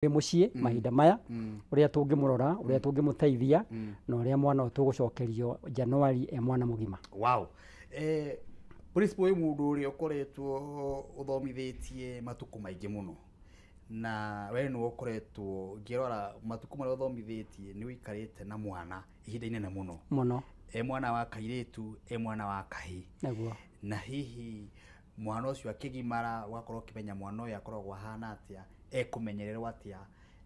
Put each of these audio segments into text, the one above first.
Mũciĩ mahinda maya, ũrĩa tũngĩmũrora, ũrĩa tũngĩmũteithia, na ũrĩa mwana ũyũ tũgũcokerio Januari e mwana mũgima. Wow. Principal, wĩ mũndũ ũrĩa ũkoretwo ũthomithĩtie matukũ maingĩ mũno, na we nĩwe ũkoretwo ngĩrora matukũ marĩa ũthomithĩtie, nĩ ũikarĩte na mwana ihinda inene mũno. Mũno. E mwana wa kairĩtu, e mwana wa kahĩĩ. Nĩguo. Na hihi mwana ũcio akĩgimara, ũgakorwo ũkĩmenya mwana ũyũ akoragwo ahana atĩa, ekũmenyererwo atĩa,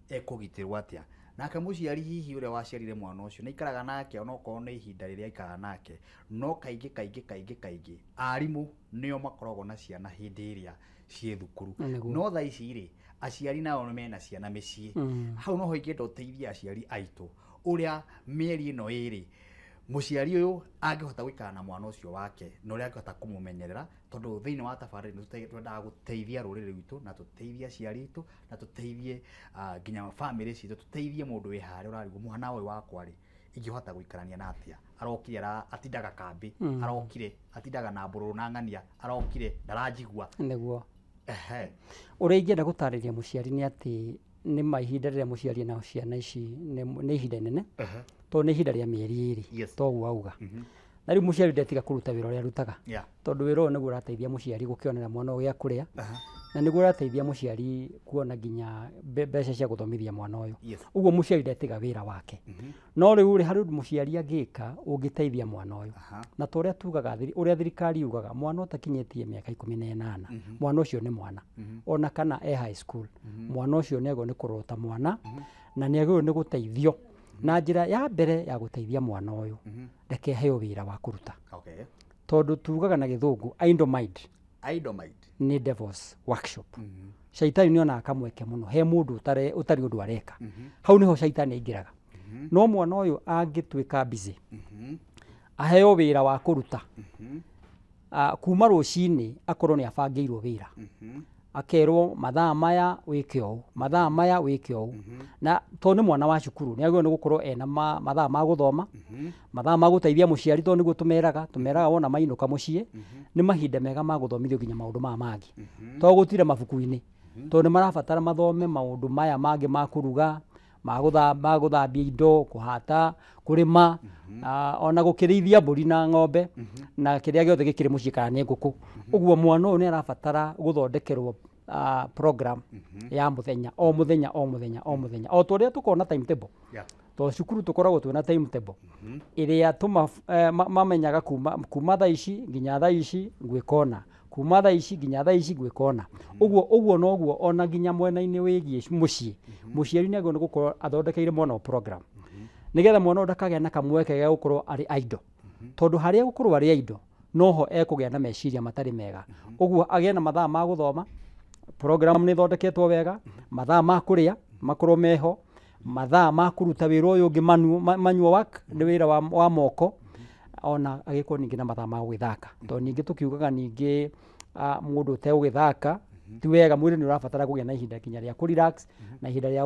ekũgitĩrwo atĩa. Nake mũciari hihi ũrĩa waciarire mwana ũcio nĩ aikaraga nake, onokorwo nĩ ihinda rĩrĩa aikaraga nake, no kaingĩ kaingĩ kaingĩ kaingĩ arimũ nĩo makoragwo na ciana hĩndĩ ĩrĩa ciĩ thukuru. No thaa ici rĩ, aciari nao mena ciana mĩciĩ. Hau noho ingĩenda ũteithie aciari aitũ ũrĩa mĩeri ĩno ĩrĩ mũciari ũyũ angĩhota gũikara na mwana ũcio wake na ũrĩa angĩhota kũmũmenyerera, tondũ thĩinĩ wa tabarĩra nĩ twendaga gũteithia rũrĩrĩ rwitũ, na tũteithie aciari aitũ, na tũteithie nginya bamĩrĩ citũ, tũteithie mũndũ wĩ harĩa ũrarigwo, mwana ũyũ wakwa rĩ, ingĩhota gũikarania na atĩa? Arokire atindaga kambĩ, arokire atindaga na mbũrũrũ na ng'ania, arokire ndaranjigua. Nĩguo. Ũrĩa ingĩenda gũtarĩria mũciari nĩ atĩ nĩ ma ihinda rĩrĩa mũciari ena ciana ici nĩ ihinda inene, tondũ nĩ ihinda rĩa mĩeri 2, toguo auga. Na rĩu mũciari ndetiga kũruta wĩra ũrĩa arutaga, tondũ wĩra ũyũ nĩguo ũrateithia mũciari gũkĩonera mwana ũyũ gĩa kũrĩa, na nĩguo ũrateithia mũciari kuona nginya mbeca cia gũthomithia mwana ũyũ. Ũguo mũciari ndetiga wĩra wake. No rĩu rĩ, harĩ ũndũ mũciari angĩka ũngĩteithia mwana ũyũ. Na ta ũrĩa tugaga, ũrĩa thirikari yugaga, mwana ũtakinyĩtie mĩaka 18, mwana ũcio nĩ mwana. Ona kana e high school, mwana ũcio nĩ agĩrĩirwo nĩ kũrorwo ta mwana, na nĩ agĩrĩirwo nĩ gũteithio. Na njĩra ya mbere ya gũteithia mwana ũyũ, reke aheo wĩra wa kũruta. Tondũ tugaga na gĩthũngũ, idle mind. Idle mind. Nĩ devil's workshop. Shaitani nĩ onaga kamweke mũno he mũndũ ũtarĩ ũndũ areka. Hau nĩho shaitani aingĩraga. No mwana ũyũ angĩtuĩka busy, aheo wĩra wa kũruta, kuma rũcinĩ akorwo nĩ abangĩirwo wĩra, akerwo mathaa maya wĩke ũũ, mathaa maya wĩke ũũ. Na tondũ nĩ mwana wa cukuru, nĩ agĩrĩirwo nĩ gũkorwo ena mathaa ma gũthoma, mathaa ma gũteithia mũciari, tondũ nĩguo tũmeraga wona mainũka mũciĩ, nĩ mahinda mega ma gũthomithio nginya maũndũ maya mangĩ. Tondũ gũtirĩ mabuku-inĩ, tondũ nĩ marabatara mathome maũndũ maya mangĩ ma kũruga, ma gũthambia indo, kũhata, kũrĩma, ona gũkĩrĩithia mbũri na ng'ombe, na kĩrĩa gĩothe gĩkĩrĩ mũciĩ kana nĩ ngũkũ. Ũguo mwana ũyũ nĩ arabatara gũthondekerwo program ya mũthenya, o mũthenya, o mũthenya, o mũthenya. O ta ũrĩa tũkoragwo na timetable. Tondũ cukuru tũkoragwo twĩna timetable ĩrĩa mamenyaga kuma thaa ici nginya thaa ici ngwĩka ũna, kuma thaa ici nginya thaa ici ngwĩka ũna. Ũguo noguo ona nginya mwena-inĩ wĩgiĩ mũciĩ, mũciari nĩ agĩrĩirwo nĩ gũkorwo athondekeire mwana ũyũ program, nĩgetha mwana ũyũ ndakagĩa na kamweke ga gũkorwo arĩ idle. Tondũ harĩa egũkorwo arĩ idle, noho ekũgĩa na meciria matarĩ mega. Ũguo agĩe na mathaa ma gũthoma, program nĩ ĩthondeketwo wega, mathaa ma kũrĩa makorwo meho, mathaa ma kũruta wĩra ũyũ ũngĩ manual work, nĩ wĩra wa moko, ona agĩkorwo ningĩ na mathaa ma gũgĩthaka. Tondũ ningĩ tũkiugaga ningĩ, mũndũ ũtegũgĩthaka ti wega, mwĩrĩ nĩ ũrabatara kũgĩa na ihinda nginya rĩa kũ-relax, na ihinda rĩa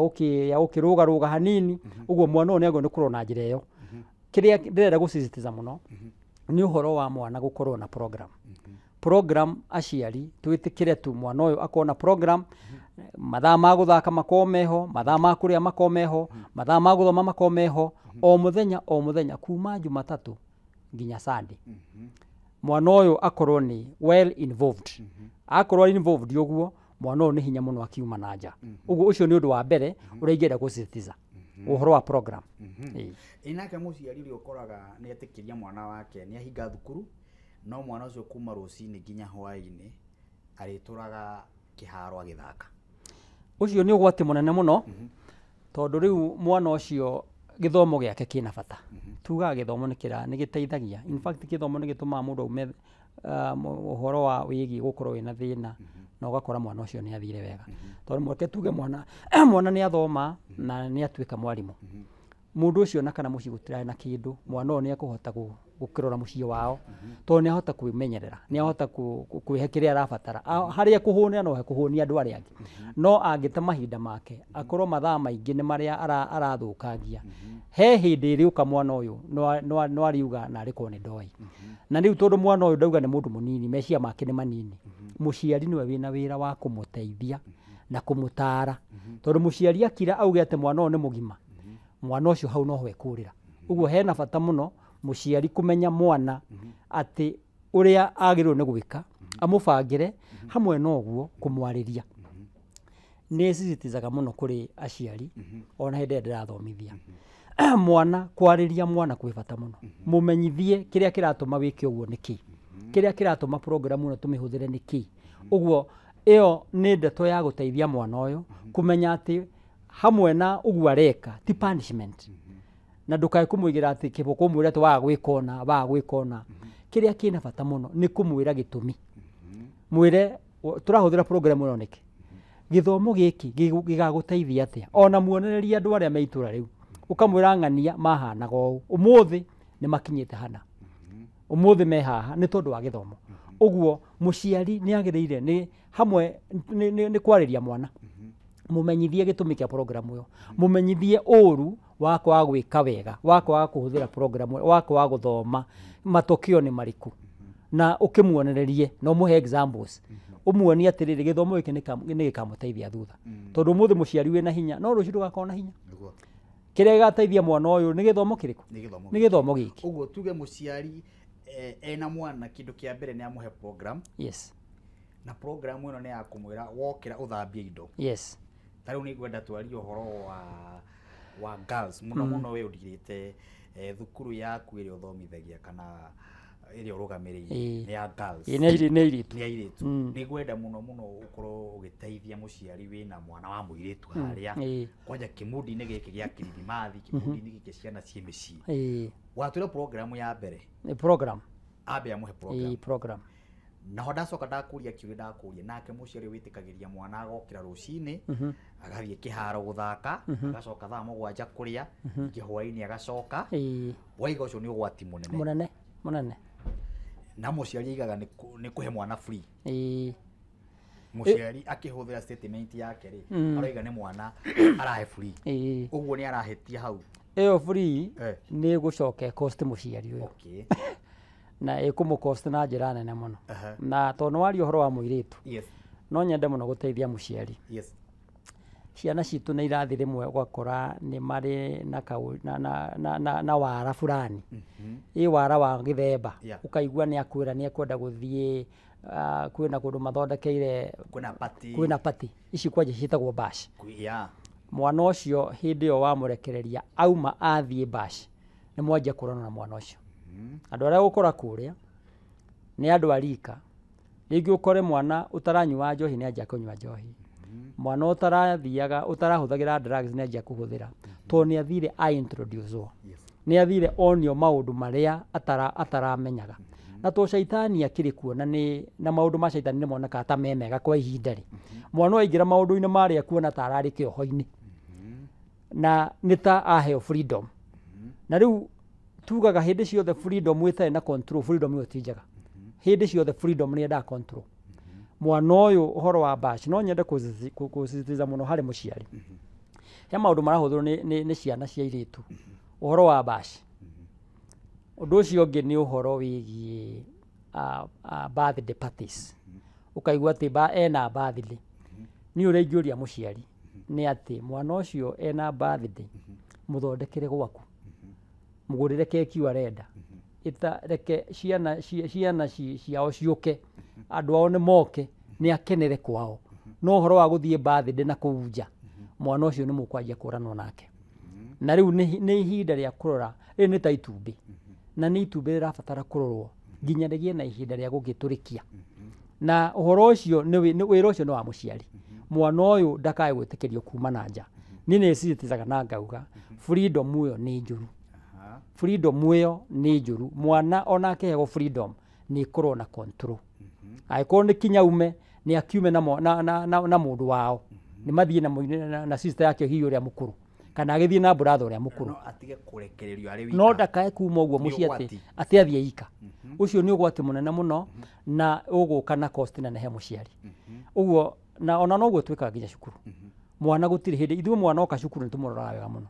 gũkĩrũgarũga hanini. Ũguo mwana ũyũ nĩ agĩrĩirwo nĩ kũrorwo na njĩra ĩyo. Kĩrĩa ndĩrenda gũsisitiza mũno nĩ ũhoro wa mwana gũkorwo na program. Program aciari twĩtĩkĩre tu mwana ũyũ akorwo na program, mathaa ma gũthaka makorwo meho, mathaa ma kũrĩa makorwo meho, mathaa ma gũthoma makorwo meho, o mũthenya o mũthenya kuma Jumatatũ nginya Sunday. Mwana ũyũ akorwo nĩ well involved. Akorwo involved ũguo, mwana ũyũ nĩ hinya mũno akiuma na nja. Ũguo ũcio nĩ ũndũ wa mbere ũrĩa ingĩenda gũsisitiza, ũhoro wa program. Ĩ nake mũciari ũrĩa ũkoraga nĩ etĩkĩria mwana wake nĩ ahinga thukuru, no mwana ũcio kuma rũcinĩ nginya hwaĩ-inĩ arĩtũraga kĩharo agĩthaka. Ũcio nĩ ũgwati mũnene mũno, tondũ rĩu mwana ũcio gĩthomo gĩake kĩna bata. Tugaga gĩthomo nĩ gĩteithagia. In fact gĩthomo nĩ gĩtũmaga mũndũ aume ũhoro wa wĩgiĩ gũkorwo wĩna thĩna, na ũgakora mwana ũcio nĩ athire wega. Tondũ mweke tuge mwana nĩ athoma na nĩ atuĩka mwarimũ. Mũndũ ũcio na kana mũciĩ gũtirarĩ na kĩndũ, mwana ũyũ nĩ ekũhota gũkĩrora mũciĩ wao, tondũ nĩ ahota kwĩmenyerera, nĩ ahota kwĩhe kĩrĩa arabatara. Harĩa ekũhũnĩra no ekũhũnia andũ arĩa angĩ. No angĩte mahinda make, akorwo mathaa maingĩ nĩ marĩa arathũkangia. He hĩndĩ ĩrĩũka mwana ũyũ no ariuga na arĩkorwo nĩ ndoĩ. Na rĩu tondũ mwana ũyũ ndauga nĩ mũndũ mũnini, meciria make nĩ manini, mũciari nĩwe wĩna wĩra wa kũmũteithia na kũmũtaara. Tondũ mũciari akira auge atĩ mwana ũyũ nĩ mũgima, mwana ũcio hau noho ekũrĩra. Ũguo hena bata mũno mũciari kũmenya mwana atĩ ũrĩa agĩrĩirwo nĩ gwĩka, amũbangĩre, hamwe na ũguo kũmwarĩria. Nĩ sisitizaga mũno kũrĩ aciari ona hĩndĩ ĩrĩa ndĩrathomithia. Mwana, kwarĩria mwana kwĩ bata mũno. Mũmenyithie kĩrĩa kĩratũma wĩke ũguo nĩ kĩĩ, kĩrĩa kĩratũma program ĩno tũmĩhũthĩre nĩ kĩĩ. Ũguo ĩyo nĩ ndeto ya gũteithia mwana ũyũ kũmenya atĩ hamwe na ũguo areka ti punishment. Na ndũkae kũmũigĩra atĩ kĩboko ũmwĩre atĩ waga gwĩka ũna, waga gwĩka ũna. Kĩrĩa kĩna bata mũno nĩ kũmwĩra gĩtũmi. Mwĩre tũrahũthĩra program ĩno nĩkĩ, gĩthomo gĩkĩ gĩgagũteithia atĩa. Ona muonererie andũ arĩa me itũra rĩu, ũkamwĩra ng'ania mahanaga ũũ, ũmũthĩ nĩ makinyĩte hana, ũmũthĩ me haha nĩ tondũ wa gĩthomo. Ũguo mũciari nĩ agĩrĩire nĩ hamwe nĩ kwarĩria mwana, mũmenyithie gĩtũmi kĩa program ĩyo, mũmenyithie ũru wa kwaga gwĩka wega, wa kwaga kũhũthĩra program ĩyo, wa kwaga gũthoma, matokeo nĩ marĩkũ, na ũkĩmuonererie na ũmũhe examples, ũmuonie atĩrĩrĩ gĩthomo gĩkĩ nĩ gĩkamũteithia thutha. Tondũ ũmũthĩ mũciari wĩna hinya no rũciũ ndũgakorwo na hinya. Kĩrĩa gĩgateithia mwana ũyũ nĩ gĩthomo kĩrĩkũ? Nĩ gĩthomo gĩkĩ. Ũguo tuge mũciari ena mwana kĩndũ kĩa mbere nĩ amũhe program. Yes. Na program ĩno nĩ ya kũmwĩra wokĩra ũthambie indo. Yes. Ta rĩu nĩ ngwenda twarie ũhoro wa girls mũno mũno we ũndirĩte thukuru yaku ĩrĩa ũthomithagia kana ĩrĩa ũrũgamĩrĩire nĩ ya girls. Nĩ airĩtu. Nĩ airĩtu. Nĩ ngwenda mũno mũno ũkorwo ũgĩteithia mũciari wĩna mwana wa mũirĩtu harĩa kwanja kĩmundi-inĩ gĩkĩ gĩa Kirithimathi, kĩmundi-inĩ gĩkĩ ciana ciĩ mĩciĩ. Watwĩra program ya mbere. Nĩ program. Ambe amũhe program. Program. Naho ndacoka ndakũria kĩũria ndakũria nake mũciari wĩtĩkagĩria mwana agokĩra rũcinĩ agathiĩ kĩharo gũthaka agacoka thaa 7 kũrĩa ningĩ hwaĩ-inĩ agacoka. Waiga ũcio nĩ ũgwati mũnene. Mũnene, mũnene. Na mũciari aigaga nĩ kũhe mwana free. Mũciari akĩhũthĩra statement yake rĩ aroiga nĩ mwana arahe free. Ũguo nĩ arahĩtia hau. Ĩyo free nĩ ĩgũcoka ĩcost mũciari ũyũ. Okay. Na ĩkũmũcost na njĩra nene mũno. Na tondũ nĩ waria ũhoro wa mũirĩtu, no nyende mũno gũteithia mũciari. Ciana citũ nĩ irathi rĩmwe ũgakora nĩ marĩ na wara fulani. Ĩ wara wa gĩthemba. Ũkaigua nĩ akwĩra nĩ ekwenda gũthiĩ kwĩna kũndũ mathondekeire, kwĩna party. Ici kwanja ciĩtagwo bash. Mwana ũcio hĩndĩ ĩyo wamũrekereria auma athiĩ bash, nĩ mwanjia kũrorana na mwana ũcio. Andũ arĩa ũgũkora kũrĩa nĩ andũ a rika. Rĩngĩ ũkore mwana ũtaranyua njohi nĩ anjia kũnyua njohi. Mwana ũtarathiaga ũtarahũthagĩra drugs nĩ anjia kũhũthĩra. Tondũ nĩ athire a introduce. Nĩ athire onio maũndũ marĩa ataramenyaga. Na to caitani akĩrĩ kuo na nĩ na maũndũ ma caitani nĩ monekaga ta me mega kwa ihinda rĩ. Mwana aingĩra maũndũ-inĩ marĩa kuona ta ararĩ kĩoho-inĩ. Na nĩ ta aheo freedom. Na rĩu tugaga hĩndĩ ciothe freedom ĩtarĩ na control, freedom ĩyo ti njega. Hĩndĩ ciothe freedom nĩ yendaga control. Mwana ũyũ ũhoro wa bash no nyende kũsisitiza mũno harĩ mũciari. He maũndũ marahũthĩrwo nĩ ciana cia airĩtu. Ũhoro wa bash. Ũndũ ũcio ũngĩ nĩ ũhoro wĩgiĩ birthday parties. Ũkaigua atĩ ena birthday. Niĩ ũrĩa ingĩũria mũciari nĩ atĩ mwana ũcio ena birthday mũthondekere gwaku. Mũgũrĩre keki ũyũ arenda. Reke ciana ciao ciũke, andũ ao nĩ moke, nĩ akenere kwao. No ũhoro wa gũthiĩ birthday na kũu nja, mwana ũcio nĩ mũkwanjia kũranwo nake. Na rĩu nĩ ihinda rĩa kũrora, rĩrĩ nĩ ta itumbĩ. Na nĩ itumbĩ rĩrabatara kũrorwo nginya rĩgĩe na ihinda rĩa gũgĩtũrĩkia. Na ũhoro ũcio nĩ wĩra ũcio nĩ wa mũciari. Mwana ũyũ ndakae gwĩtĩkĩrio kuma na nja. Niĩ nĩ sisitizaga na ngauga freedom ĩyo nĩ njũru. Freedom ĩyo nĩ njũru. Mwana ona akĩheo freedom nĩ ĩkorwo na control. Angĩkorwo nĩ kinya ume nĩ akiume na mũndũ wao. Nĩ mathiĩ na sister yake hihi ũrĩa mũkũrũ kana agĩthiĩ na brother ũrĩa mũkũrũ. No atige kũrekererio arĩ wika. No ndakae kuma ũguo mũciĩ atĩ athiĩ ika. Ũcio nĩ ũgwati mũnene mũno na ũgũka na cost nene he mũciari. Ũguo na ona noguo twĩkaga nginya cukuru. Mwana gũtirĩ hĩndĩ ithuĩ mwana oka cukuru nĩ tũmũroraga wega mũno.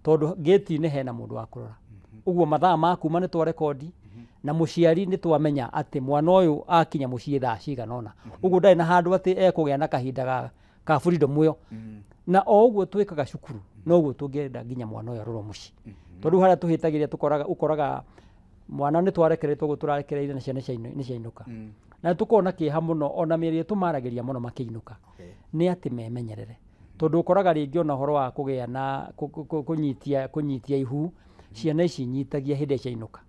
Tondũ gate-inĩ hena mũndũ wa kũrora. Ũguo mathaa ma kuma nĩ twa rekondi na mũciari nĩ twamenya atĩ mwana ũyũ akinya mũciĩ thaa cigana ũna. Ũguo ndarĩ na handũ atĩ ekũgĩa na kahinda Ka freedom ĩyo. Na o ũguo twĩkaga cukuru noguo tũngĩenda nginya mwana ũyũ arorwo mũciĩ. Tondũ harĩa tũhĩtagĩria tũkoraga ũkoraga mwana nĩ twarekereire ũguo tũrarekereire na ciana nĩ ciainũka. Na tũkona kĩeha mũno ona mĩario tũmaragĩria mũno makĩinũka nĩ atĩ memenyerere. Tondũ ũkoraga rĩngĩ ona ũhoro wa kũgĩa na kũnyitia ihu ciana ici nyitagia hĩndĩ ciainũka.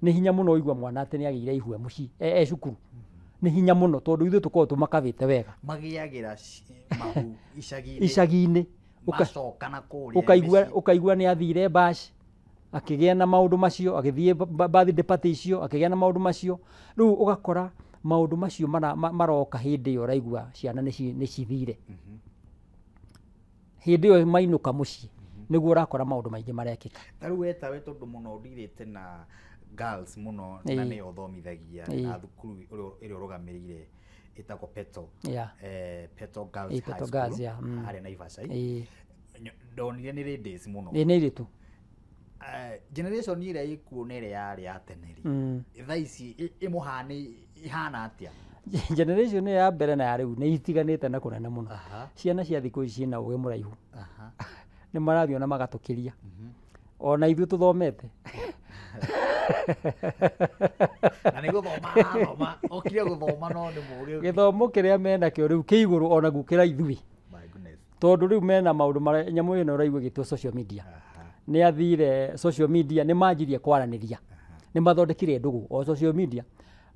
Nĩ hinya mũno ũigua mwana atĩ nĩ agĩire ihu e mũciĩ e cukuru. Nĩ hinya mũno tondũ ithuĩ tũkoragwo tũmakabĩte wega. Magĩagĩra mahu icagi-inĩ. Macoka na kũrĩa. Ũkaigua nĩ athire bash akĩgĩa na maũndũ macio, agĩthiĩ birthday party icio akĩgĩa na maũndũ macio. Rĩu ũgakora maũndũ macio maroka hĩndĩ ĩyo ũraigua ciana nĩ cithire. Hĩndĩ ĩyo mainũka mũciĩ nĩguo ũrakora maũndũ maingĩ marekĩka. Ta rĩu we tawe tondũ mũno ũndirĩte na girls mũno na nĩyo ũthomithagia na thukuru ĩrĩa ũrũgamĩrĩire ĩtagwo Peto. Peto Girls High School harĩa Naivasha. Ndonire nĩ ladies mũno. Nĩ airĩtu. Generation ĩrĩa ĩkuo na ĩrĩa yarĩ ya tene rĩ, thaa ici ĩmũhana ihana atĩa? Generation ya mbere na ya rĩu nĩ itiganĩte na kũnene mũno. Ciana cia thikũ ici ciĩna ũgĩ mũraihu. Nĩ marathiĩ ona magatũkĩria. Ona ithuĩ tũthomete. Na nĩ gũthoma thoma, okire gũthoma no nĩ mũgĩ. Gĩthomo kĩrĩa menakĩo rĩu kĩ igũrũ ona gũkĩra ithuĩ. Tondũ rĩu mena maũndũ marĩa nyamũ ĩno ũraigua ĩgĩtwo social media. Nĩ athire social media nĩ manjirie kwaranĩria. Nĩ mathondekire ndũgũ o social media.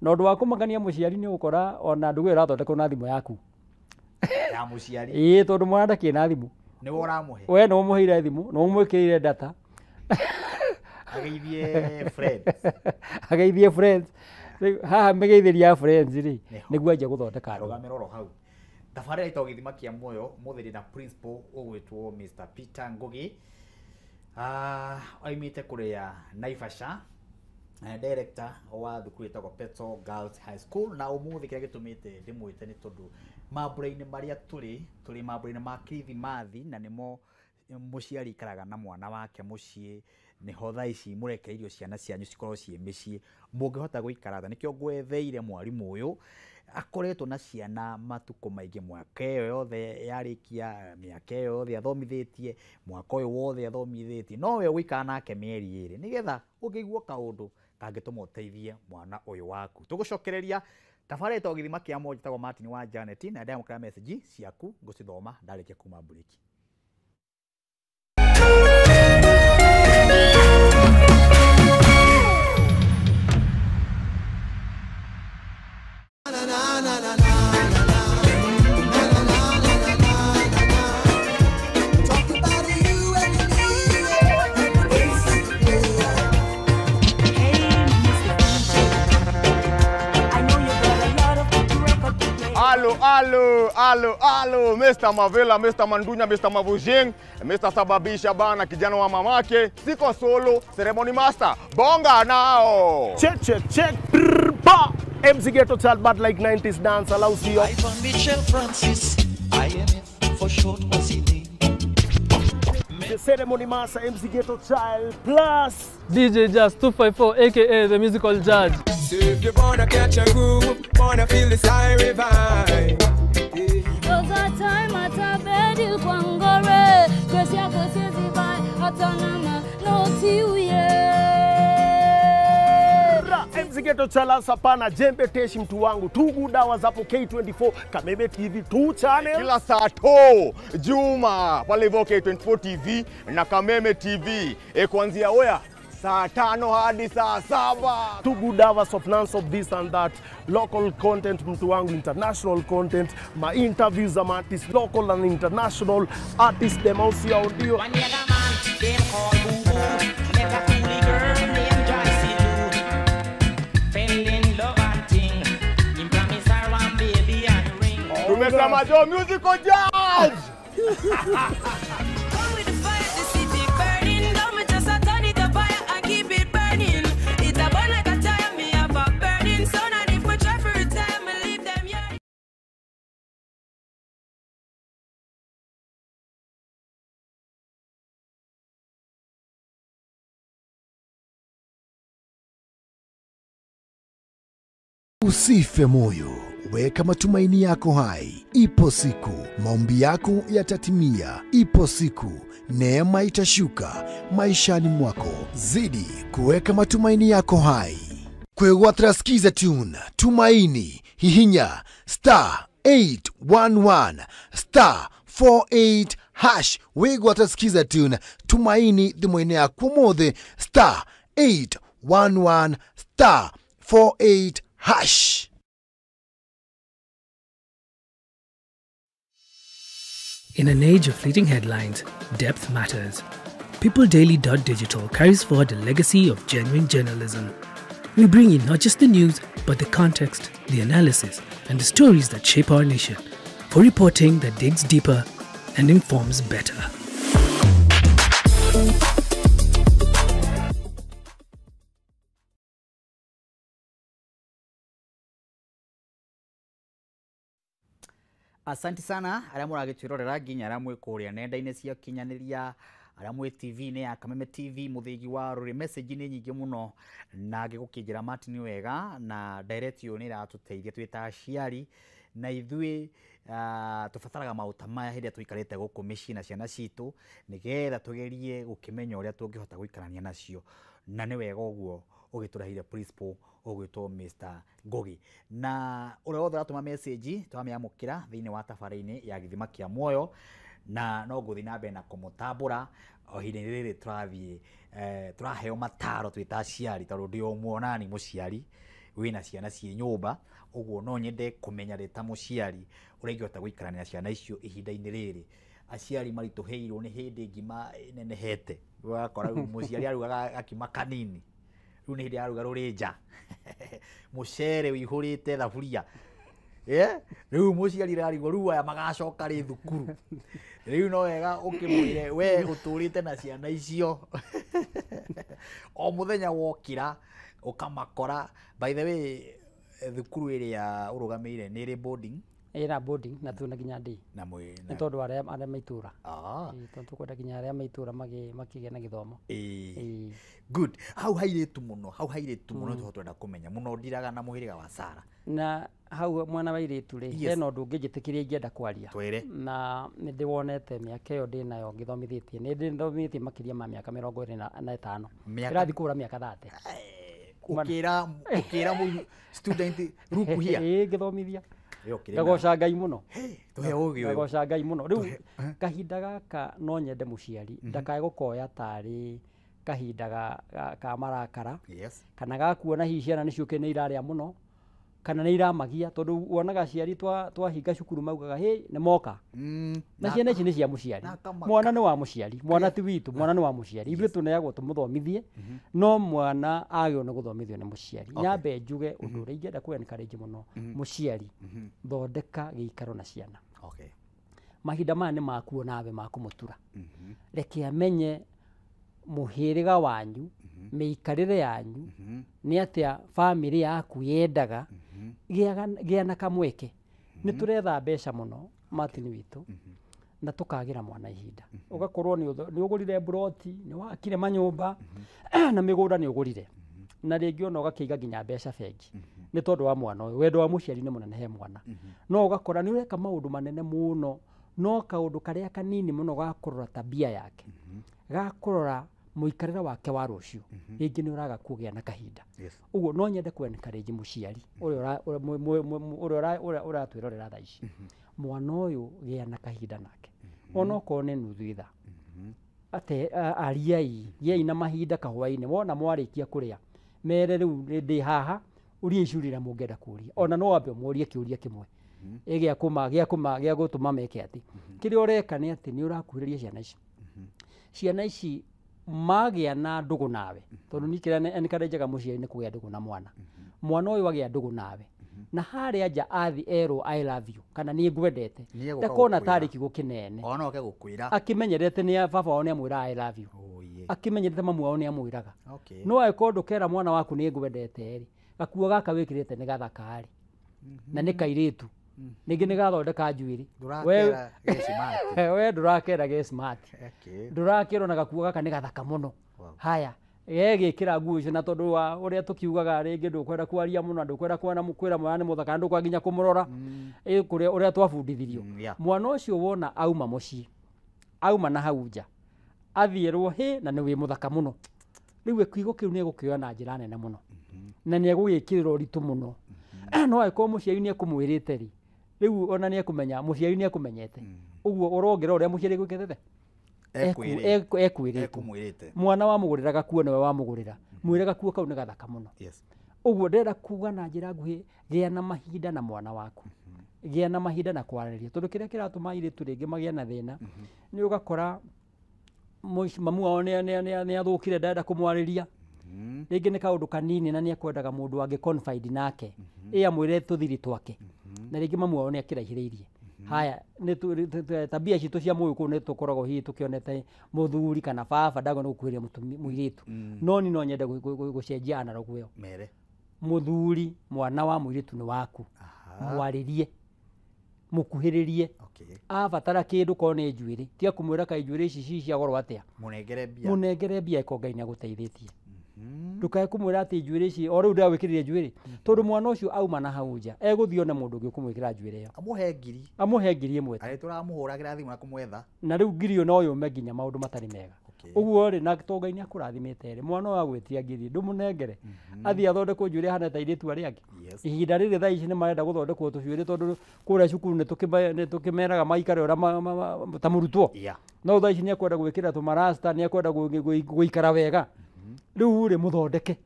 Na ũndũ wa kũmakania mũciari nĩ ũgũkora ona ndũgũ ĩyo ĩrathondekwo na thimũ yaku. Ya mũciari. Ĩĩ tondũ mwana ndakĩrĩ na thimũ. Nĩwe ũramũhe. We nĩwe ũmũheire thimũ, nĩwe ũmwĩkĩrĩire data. Ageithie friends. Ageithie friends. Rĩu haha mĩgeithĩrie ya friends rĩ nĩguo anjie gũthondeka ndũgũ. Rũgamĩra oro hau. Tabarĩra ĩtagwo Gĩthima kĩa Muoyo, ũmũthĩ ndĩ na principal ũgwĩtwo Mr. Peter Ngugi. Oimĩte kũrĩa Naivasha, director wa thukuru ĩtagwo Peto Girls High School. Na ũmũthĩ kĩrĩa gĩtũmĩte ndĩmwĩte nĩ tondũ mambura-inĩ marĩa tũrĩ mambura-inĩ ma Kirithimathi na nĩmo mũciari ikaraga na mwana wake mũciĩ, nĩho thaa ici mũrekereirio ciana cianyu cikorwo ciĩ mĩciĩ mũngĩhota gũikara tha. Nĩkĩo ngwetheire mwarimũ ũyũ akoretwo na ciana matukũ maingĩ, mwaka ĩyo yothe yarĩkia, mĩaka ĩyo yothe athomithĩtie, mwaka ũyũ wothe athomithĩtie, no we ũgũikara nake mĩeri ĩrĩ nĩgetha ũngĩigua kaũndũ kangĩtũma ũteithie mwana ũyũ waku. Tũgũcokereria tabarĩra ĩtagwo Gĩthima kĩa Muoyo, njĩtagwo Martin wa Janet, na ndamũkĩra message ciaku ngũcithoma ndarĩkia kuma mburĩki. Alo, alo, alo, Mr. Mavela, Mr. Mandunya, Mr. Mavujing, Mr. Sababisha bana, kijana wa mamake, siko solo, ceremony master, bonga nao. Check, check, check, brr, ba. MC Ghetto Child, but like 90s dance, allows you. Ivan Mitchell Francis, IMF for short was he name. The ceremony master, MC Ghetto Child, plus DJ Jazz 254, aka the musical judge. So if you wanna catch a groove, wanna feel the siren vibe. Cause a time at a bed il kwangore, kwesi akosi zibai atanama no tiuye. MC Ghetto Child sapana jembe teshi mtu wangu tugu dawa zapo K24 Kameme TV 2 channel kila saa to Juma pale hivyo K24 TV na Kameme TV kuanzia oya saa 5 hadi saa 7. Two good hours of nonstop this and that, local content mtu wangu, international content, my interviews ama artists local and international artists them also audio. Tumesema jo musical judge. Usife moyo, Weka matumaini yako hai. Ipo siku maombi yako yatatimia. Ipo siku neema itashuka maishani mwako. Zidi kuweka matumaini yako hai. Kwegwatira Skiza Tune Tumaini hihinya star 811 star 48 hash. Wigwatira Skiza Tune Tumaini thimũ-inĩ yaku ũmũthĩ star 811 star 48 hash. In an age of fleeting headlines, depth matters. PeopleDaily.digital carries forward a legacy of genuine journalism. We bring you not just the news, but the context, the analysis, and the stories that shape our nation, for reporting that digs deeper and informs better. Asante sana arĩa mũragĩtwĩrorera nginya arĩa mwĩ kũrĩa nenda-inĩ cia ũkinyanĩria, arĩa mwĩ TV-inĩ ya Kameme TV, mũthĩgi wa rũrĩ. Message nĩ nyingĩ mũno na ngĩgũkĩnjĩra Martin wega na direct ũyũ nĩ ĩratũteithia twĩ ta aciari na ithuĩ tũbataraga maũta maya hĩndĩ ĩrĩa tũikarĩte gũkũ mĩciĩ na ciana citũ nĩgetha tũgerie gũkĩmenya ũrĩa tũngĩhota gũikarania nacio, na nĩ wega ũguo ũgĩtũreheire principal ũgwĩtwo Mr. Ngugi. Na ũrĩa wothe ũratũma message twamĩamũkĩra thĩinĩ wa tabarĩ-inĩ ya Gĩthima kĩa Muoyo, na no ngũthiĩ na mbere na kũmũtambũra o ihinda-inĩ rĩrĩ tũrathiĩ tũraheo mataro twĩ ta aciari, tondũ ndĩ o muonani mũciari wĩna ciana ciĩ nyũmba, ũguo no nyende kũmenya rĩ ta mũciari ũrĩa ingĩhota gũikarania na ciana icio ihinda-inĩ rĩrĩ. Aciari maritũhĩirwo nĩ hĩndĩ ngima ĩnenehete, ũgakora rĩu mũciari arugaga gakima kanini, rĩu nĩ hĩndĩ aruga rũrĩnja mũcere ũihũrĩte thaburia, rĩu mũciari ararigwo rĩu aya magacoka rĩ thukuru. Rĩu no wega ũkĩmwĩre we ũtũrĩte na ciana icio o mũthenya wokĩra ũkamakora. By the way, thukuru ĩrĩa ũrũgamĩire nĩ ĩrĩ boarding? Ĩna boarding na twĩna nginya day na mwĩ nĩ tondũ arĩa me itũra, tondũ tũkwenda nginya arĩa me itũra makĩgĩe na gĩthomo. Good. Hau hairĩtu mũno, hau hairĩtu mũno tondũ twenda kũmenya mũno ndiraga na mũhĩrĩga wa Sara. Na hau mwena wa airĩtu rĩ, hena ũndũ ũngĩ njĩtĩkĩria ingĩenda kwaria. Twĩre. Na nĩ ndĩwonete mĩaka ĩyo ndĩnayo ngĩthomithĩtie, nĩ ndĩthomithĩtie makĩria ma mĩaka 25. Ndĩrathiĩ kũgũra mĩaka 30. Ũkĩra student ruku hia. Ĩĩ ngĩthomithia. Ngagoca Ngai mũno. Ngagoca Ngai mũno. Rĩu kahinda gaka no nyende mũciari ndakae gũkoya tarĩ kahinda ka marakara, kana gakuona hihi ciana nĩ ciũkĩte nĩ irarĩa mũno kana nĩ iramagia, tondũ wonaga aciari twahinga cukuru maugaga hĩ nĩ moka, na ciana ici nĩ cia mũciari, mwana nĩ wa mũciari, mwana ti witũ, mwana nĩ wa mũciari, ithuĩ tũneagwo tũmũthomithie, no mwana agĩrĩirwo nĩ gũthomithio nĩ mũciari. Nyambe njuge ũndũ ũrĩa ingĩenda kũ encourage mũno mũciari, thondeka gĩikaro na ciana. Mahinda maya nĩ makuo nawe ma kũmũtura, reke amenye mũhĩrĩga wanyu, mĩikarĩre yanyu, nĩ atĩa bamĩrĩ yaku yendaga, gĩa na kamweke. Nĩ tũretha mbeca mũno Martin witũ, na tũkagĩra mwana ihinda. Ũgakorwo nĩ ũgũrire mburoti, nĩ wakire manyũmba na mĩgũnda nĩ ũgũrire, na rĩngĩ ona ũgakĩiga nginya mbeca bengi nĩ tondũ wa mwana ũyũ. Wendo wa mũciari nĩ mũnene he mwana, no ũgakora nĩ ũreka maũndũ manene mũno, no kaũndũ karĩa kanini mũno ga kũrora tabia yake, ga kũrora mũikarĩre wake wa rũciũ, rĩngĩ nĩ ũraga kũgĩa na kahinda. Ũguo no nyende kũ encourage mũciari ũrĩa ũratwĩrorera thaa ici, mwana ũyũ gĩa na kahinda nake, onokorwo nĩ nuthu ithaa, ate ariai, gĩai na mahinda kahwainĩ, wona mwarĩkia kũrĩa mere rĩu ndĩ haha, ũrie iciũria iria mũngĩenda kũria, ona no wambe ũmũrie kĩũria kĩmwe gĩa gĩa gũtũma meke atĩ kĩrĩa ũreka nĩ atĩ nĩ ũrakuhĩrĩria ciana ici. Ciana ici magĩa na ndũgũ nawe, tondũ niĩ kĩrĩa encourage mũciari nĩ kũgĩa ndũgũ na mwana. Mwana ũyũ agĩa ndũgũ nawe, na harĩa nja athi erwo I love you kana nĩ ngwendete, ndakona tarĩ kiugo kĩnene, ona oke gũkwĩra akĩmenyerete nĩ baba wao nĩ amwĩra I love you, akĩmenyerete mamu wao nĩ amwĩraga. No angĩkorwo ndũkera mwana waku nĩ ngwendete rĩ, gakuo gaka wĩkĩrĩte nĩ gathaka rĩ, na nĩ kairĩtu, ningĩ nĩ gathondeka njuĩrĩ, we ndũrakera ge smart, ndũrakerwo na gakuo gaka nĩ gathaka mũno. Haya, Egĩkĩra nguo icio na tondũ wa ũrĩa tũkiugaga rĩngĩ ndũkwenda kwaria mũno, ndũkwenda kuona kwĩra mwana nĩ mũthaka, ndũkwenda nginya kũmũrora kũrĩa ũrĩa twabundithirio. Mwana ũcio wona auma mũciĩ, auma na hau nja, athiĩrwo hĩ na nĩ wĩ mũthaka mũno. Rĩu kiugo kĩu nĩ egũkĩoya na njĩra nene mũno na nĩ egũgĩkĩrĩra ũritũ mũno. No angĩkorwo mũciari nĩ ekũmwĩrĩte rĩ, rĩu ona nĩ ekũmenya mũciari nĩ ekũmenyete. Ũguo ũrongerera ũrĩa mũciari egwĩkĩte ekwĩrĩtwo. Mwana wamũgũrĩra gakuo nĩwe wamũgũrĩra, mwĩre gakuo kau nĩ gathaka mũno. Ũguo ndĩrenda kuga na njĩra nguhĩ, gĩa na mahinda na mwana waku, gĩa na mahinda na kwaranĩria, tondũ kĩrĩa kĩratũma airĩtu rĩngĩ magĩe na thĩna nĩ ũgakora mamu wao nĩ athũkire, ndarenda kũmwarĩria, rĩngĩ nĩ kaũndũ kanini na nĩ ekwendaga mũndũ angĩ confide nake, ĩ amwĩre tũthiri twake, na rĩngĩ mamu wao nĩ akĩraihĩrĩirie. Haya nĩ tabia citũ cia mũgĩkũyũ nĩ tũkoragwo hihi tũkĩonete mũthuri kana baba ndagona gũkuhĩrĩria mũirĩtu, no niĩ no nyende gũcenjia analog ĩyo. Mũthuri mwana wa mũirĩtu nĩ waku, mwarĩrie, mũkuhĩrĩrie, abatara kĩndũ korwo nĩ njuĩrĩ, tiga kũmwĩra kaĩ njuĩrĩ ici ci cia goro atĩa, mũnengere mbia ĩkorwo Ngai nĩ agũteithĩtie. Ndũkae kũmwĩra atĩ njuĩrĩ ici o rĩu ndĩragwĩkĩrire njuĩrĩ, tondũ mwana ũcio auma na hau nja egũthiĩ one mũndũ ũngĩ ũkũmwĩkĩra njuĩrĩ ĩyo, amũhe ngiri ĩmwe, arĩ tũramũhũragĩra thimũ na kũmwetha, na rĩu ngiri ĩyo no yũme nginya maũndũ matarĩ mega. Ũguo rĩ, na to Ngai nĩ akũrathimĩte rĩ, mwana ũyũ agwĩtia ngiri ndũmũnengere athiĩ athondekwo njuĩrĩ ahane ta airĩtu arĩa angĩ. Ihinda rĩrĩ thaa ici nĩ marenda gũthondekwo tũcuĩrĩ tondũ kũrĩa cukuru nĩ tũkĩmeraga maikare ũrĩa ta mũrutwo, no thaa ici nĩ ekwenda gwĩkĩra tũmarasta, nĩ ekwenda gũikara wega. Rĩu rĩ, mũthondeke.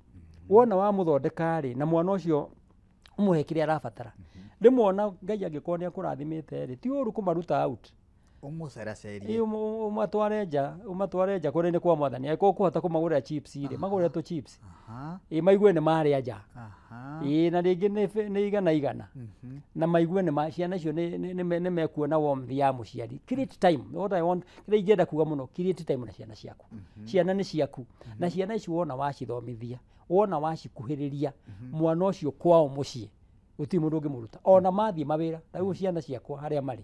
Wona wamũthondeka rĩ, na mwana ũcio ũmũhe kĩrĩa arabatara. Rĩmwe ona Ngai angĩkorwo nĩ akũrathimĩte rĩ, ti ũru kũmaruta out, ũmũceracerie, ũmatware nja, ũmatware nja kũrĩa nĩ kwa mwathani. Angĩkorwo ũkũhota kũmagũrĩra chips rĩ, magũrĩre tũ chips, ĩ maigue nĩ marĩa nja, ĩ na rĩngĩ nĩ igana igana, na maigue nĩ ciana icio nĩ mekuona warmth ya mũciari. Create time, what I want, kĩrĩa ingĩenda kuga mũno, create time na ciana ciaku. Ciana nĩ ciaku, na ciana ici wona wacithomithia, wona wacikuhĩrĩria, mwana ũcio kwao mũciĩ gũtirĩ mũndũ ũngĩmũruta. Ona mathiĩ mawĩra, ta rĩu ciana ciakwa harĩa marĩ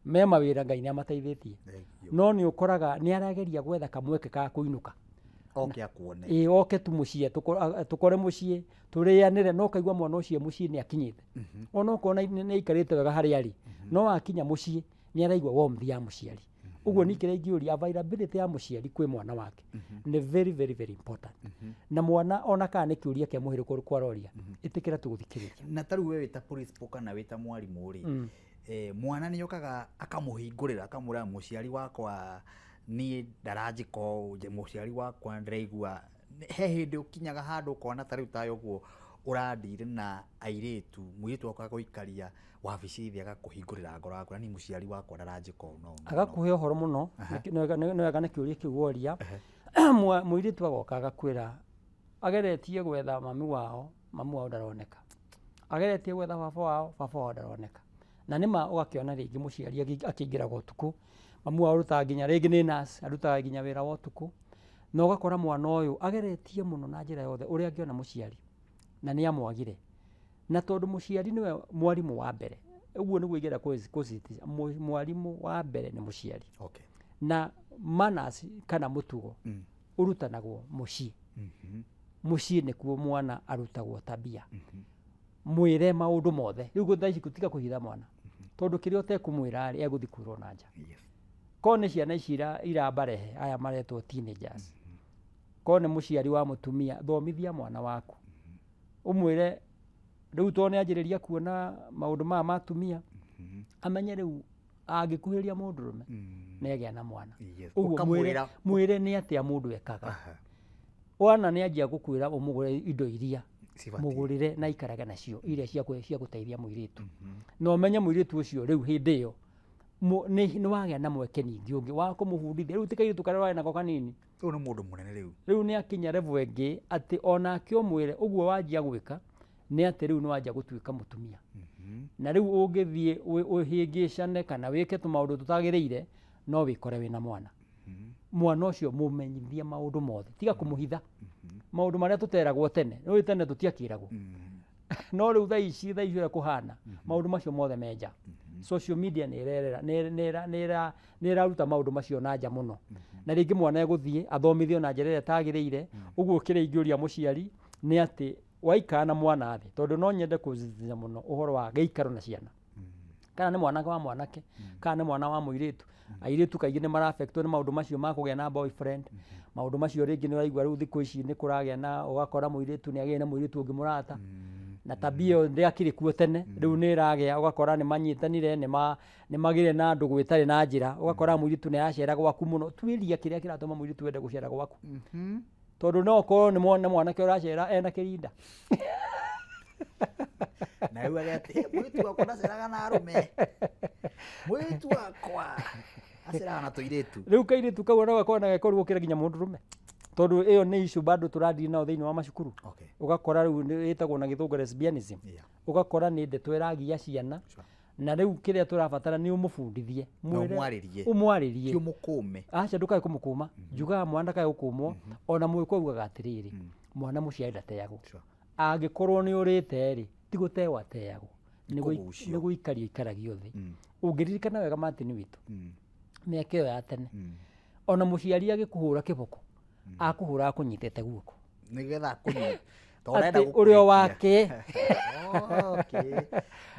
me mawĩra Ngai nĩ amateithĩtie, no nĩ ũkoraga nĩ arageria gwetha kamweke ka kũinũka, oke akuone, ĩ oke tu mũciĩ, tũkore mũciĩ tũrĩanĩre, no kaigua mwana ũcio mũciĩ nĩ akinyĩte, ona okorwo nĩ aikarĩte wega harĩa arĩ, no akinya mũciĩ nĩ araigua warmth ya mũciari. Ũguo nĩ kĩrĩa ingĩũria, availability ya mũciari kwĩ mwana wake nĩ very very very important. Na mwana ona kana nĩ kĩũria kĩa mũhĩrĩga ũrĩkũ aroria, ĩtĩkĩra tũgũthikĩrĩria. Na ta rĩu we wĩ ta principal kana wĩ ta mwarimũ rĩ, mwana nĩ okaga akamũhingũrĩra akamwĩra mũciari wakwa niĩ ndaranjĩka ũũ, mũciari wakwa ndĩraigua. He hĩndĩ ũkinyaga handũ ũkona ta rĩu tayo ũguo ũrandire na airĩtu, mũirĩtu waku agagũikaria wabici thĩ agakũhingũrĩra ngoro yaku, na niĩ mũciari wakwa ndaranjĩka ũũ no agakũhe ũhoro mũno. Nĩ wega nĩ kĩũria kĩu woria. Mũirĩtu agoka agakwĩra ageretie gwetha mami wao, mami wao ndaroneka, ageretie gwetha baba wao, baba wao ndaroneka. Na nĩma ũgakĩona rĩngĩ mũciari akĩingĩraga ũtukũ, mamu wao arutaga nginya rĩngĩ nĩ nurse, arutaga nginya wĩra wa ũtukũ, na ũgakora mwana ũyũ ageretie mũno na njĩra yothe ũrĩa angĩona mũciari, na nĩ amwagire. Na tondũ mũciari nĩwe mwarimũ wa mbere, ũguo nĩguo ingĩenda kũsisitiza, mwarimũ wa mbere nĩ mũciari. Na manners kana mũtugo ũrutanagwo mũciĩ. Mũciĩ nĩkuo mwana arutagwo tabia. Mwĩre maũndũ mothe. Rĩu thaa ici tiga kũhitha mwana, tondũ kĩrĩa ũtekũmwĩra rĩ, egũthiĩ kwĩrwo na nja. Korwo nĩ ciana ici irambarehe aya maretwo teenagers, korwo nĩ mũciari wa mũtumia, thomithia mwana waku, ũmwĩre rĩu tondũ nĩ anjĩrĩria kuona maũndũ maya ma atumia, amenye rĩu angĩkuhĩrĩria mũndũrũme nĩ agĩa na mwana. Ũguo mwĩre nĩ atĩa mũndũ ekaga. Wana nĩ anjia gũkwĩra ũmũgũre indo iria mũgũrĩre na ikarage nacio iria cia gũteithia mũirĩtu, na ũmenye mũirĩtu ũcio rĩu hĩndĩ ĩyo nĩ wagĩa na mweke ningĩ ũngĩ wa kũmũbundithia. Rĩu ti kairĩtu karĩa warĩ nako kanini, Rĩu nĩ mũndũ mũnene rĩu, rĩu nĩ akinya level ĩngĩ atĩ onake ũmwĩre ũguo wanjia gwĩka nĩ atĩ rĩu nĩ wanjia gũtuĩka mũtumia. Na rĩu ũngĩthiĩ ũhĩngĩcane kana wĩke tũmaũndũ tũtagĩrĩire, no wĩkore wĩna mwana. Mwana ũcio mũmenyithie maũndũ mothe, tiga kũmũhitha maũndũ marĩa tũteragwo tene. Rĩu tene tũtiakĩragwo, no rĩu thaa ici ũrĩa kũhana, maũndũ macio mothe me nja. Social media nĩ ĩrerera nĩ ĩraruta maũndũ macio na nja mũno. Na rĩngĩ mwana egũthiĩ athomithio na njĩra ĩrĩa ĩtagĩrĩire. Ũguo kĩrĩa ingĩũria mũciari nĩ atĩ waikara na mwana thĩ, tondũ no nyende kũzizia mũno ũhoro wa gĩikaro na ciana. Kana nĩ mwana wa mwanake, kana nĩ mwana wa mũirĩtu. Airĩtu kaingĩ nĩ marafectwo nĩ maũndũ macio ma kũgĩa na boyfriend. Maũndũ macio rĩngĩ nĩ ũraigua rĩu thikũ ici nĩ kũragĩa na ũgakora mũirĩtu nĩ agĩire na mũirĩtu ũngĩ mũrata. Na tabia ĩyo ndĩakĩrĩ kuo tene, rĩu nĩ ĩragĩa, ũgakora nĩ manyitanire, nĩ magĩire na ndũgũ ĩtarĩ na njĩra, ũgakora mũirĩtu nĩ aracera gwaku mũno. Tuĩria kĩrĩa kĩratũma mũirĩtu ende gũcera gwaku. Tondũ no ũkorwo nĩ mwanake ũracera ena kĩrinda. Na rĩu ageti mũirĩtu wakwa ndaceraga na arũme, mũirĩtu wakwa aceraga na tũirĩtu. Rĩu kairĩtu kau no gakorwo na gekoru gũkĩra nginya mũndũrũme, tondũ ĩyo nĩ issue bado tũradili nao thĩinĩ wa macukuru. Ũgakora rĩu ĩtagwo na gĩthũngũ lesbianism. Ũgakora nĩ ndeto ĩragia ciana. Na rĩu kĩrĩa tũrabatara nĩ ũmũbundithie, ũmwarĩrie, ũmwarĩrie, ti ũmũkũme. Aca, ndũkae kũmũkũma. Njugaga mwana ndakae gũkũmwo. Ona mũgĩkũyũ augaga atĩrĩrĩ, mwana mũciari ndateagwo. Angĩkorwo nĩ ũrĩte rĩ, ti gũtewo ateagwo, nĩ gũikario ikaragio thĩ. Ũngĩririkana wega Martin witũ, mĩaka ĩyo ya tene, ona mũciari agĩkũhũra kĩboko, akũhũra akũnyitĩte guoko nĩgetha akũnyite, atĩ ũrĩa wake.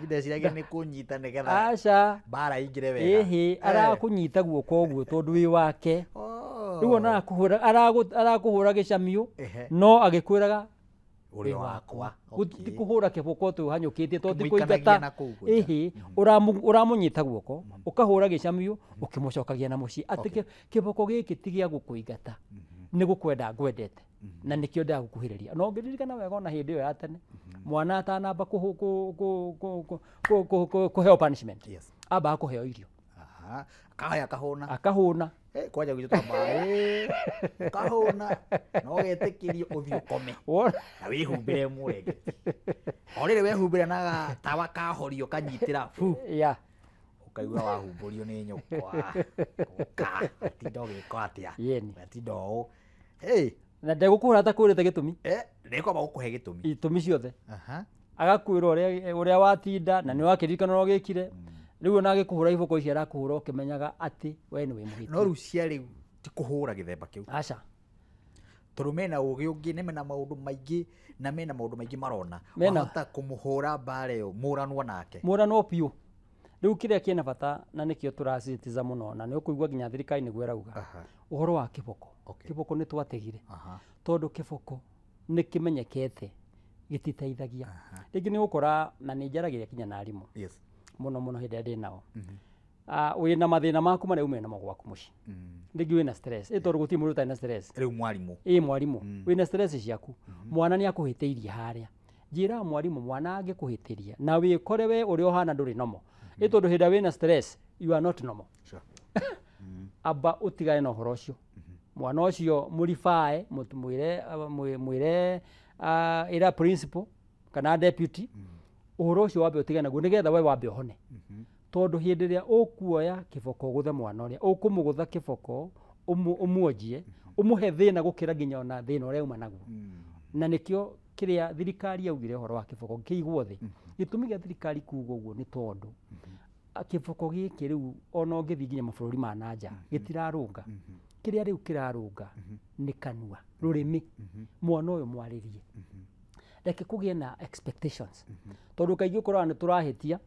Ndeciragia nĩ kũnyita nĩgetha aca mbara ingĩre wega. Ĩhĩ, arakũnyita guoko ũguo tondũ wĩ wake. Rĩu ona arakũhũra gĩcamio, no agĩkwĩraga ũrĩa wakwa. Ti kũhũra kĩboko tũ hanyũkĩtie, tondũ ti kũingata. Ĩhĩ, ũramũnyita guoko, ũkahũra gĩcamio, ũkĩmũcokagia na mũciĩ. Atĩ kĩboko gĩkĩ ti gĩa gũkũingata, nĩ gũkwenda ngwendete, na nĩkĩo ndagũkuhĩrĩria. No ngĩririkana wega ona hĩndĩ ĩyo ya tene, mwana atanamba kũheo punishment, ambaga kũheo irio. Akahaya akahũna. Akahũna. Kwanja gwitũ twambaga ũkahũna na ũgetĩkĩrio ũthiĩ ũkome na wĩhumbĩre mũrengeti. O rĩrĩ wehumbĩra na gatawa kahorio kanyitĩra bu, ũkaigua wahumbũrio nĩ nyũkwa, ũka atinda ũgĩka atĩa, atinda ũũ. Na ndegũkũhũra atakwĩrĩte gĩtũmi. Nĩkwamba gũkũhe gĩtũmi. Itũmi ciothe. Agakwĩra ũrĩa watinda na nĩ wakĩririkana ũrĩa ũgĩkire. Rĩu ona agĩkũhũra iboko ici arakũhũra ũkĩmenyaga atĩ we nĩ wĩ mũhĩtia. No rĩu cia rĩu ti kũhũra gĩthemba kĩu. Aca. Tondũ mena ũgĩ ũngĩ, nĩ mena maũndũ maingĩ, na mena maũndũ maingĩ marona. Wahota kũmũhũra mbara ĩyo, mũranwo nake. Mũranwo biũ. Rĩu kĩrĩa kĩna bata na nĩkĩo tũrasisitiza mũno, na nĩ ũkũigua nginya thirikari nĩguo ĩrauga. Ũhoro wa kĩboko. Kĩboko nĩ twatigire. Tondũ kĩboko nĩ kĩmenyekete gĩtiteithagia. Rĩngĩ nĩ ũgũkora, na nĩ njaragĩria nginya na arimũ. Mũno mũno hĩndĩ ĩrĩa ndĩ nao. Wĩna mathĩna maku marĩa umĩte namo gwaku mũciĩ. Rĩngĩ wĩna stress, tondũ gũtirĩ mũndũ ũtarĩ na stress. Rĩu mwarimũ. Ĩ mwarimũ, wĩna stress ciaku. Mwana nĩ akũhĩtĩirie harĩa. Njĩra mwarimũ, mwana angĩkũhĩtĩria na wĩkore we ũrĩa ũhana ndũrĩ normal. Ĩ tondũ hĩndĩ ĩrĩa wĩna stress, you are not normal. Amba ũtigane na ũhoro ũcio. Mwana ũcio mũribae, mwĩre ĩra principal kana deputy, ũhoro ũcio wambe ũtigane naguo nĩgetha we wambe ũhone. Tondũ hĩndĩ ĩrĩa ũkuoya kĩboko ũgũthe mwana ũrĩa, ũkũmũgũtha kĩboko, ũmuonjie, ũmũhe thĩna gũkĩra nginya ona thĩna ũrĩa auma naguo. Na nĩkĩo kĩrĩa thirikari yaugire ũhoro wa kĩboko kĩigwo thĩ. Gĩtũmi gĩa thirikari kuga ũguo nĩ tondũ kĩboko gĩkĩ rĩu ona ũngĩthiĩ nginya mabũrũri ma na nja gĩtirarũnga. Kĩrĩa rĩu kĩrarũnga nĩ kanua, rũrĩmĩ. Mwana ũyũ mwarĩrie. Reke kũgĩe na expectations. Tondũ kaingĩ ũkoraga nĩ tũrahĩtia,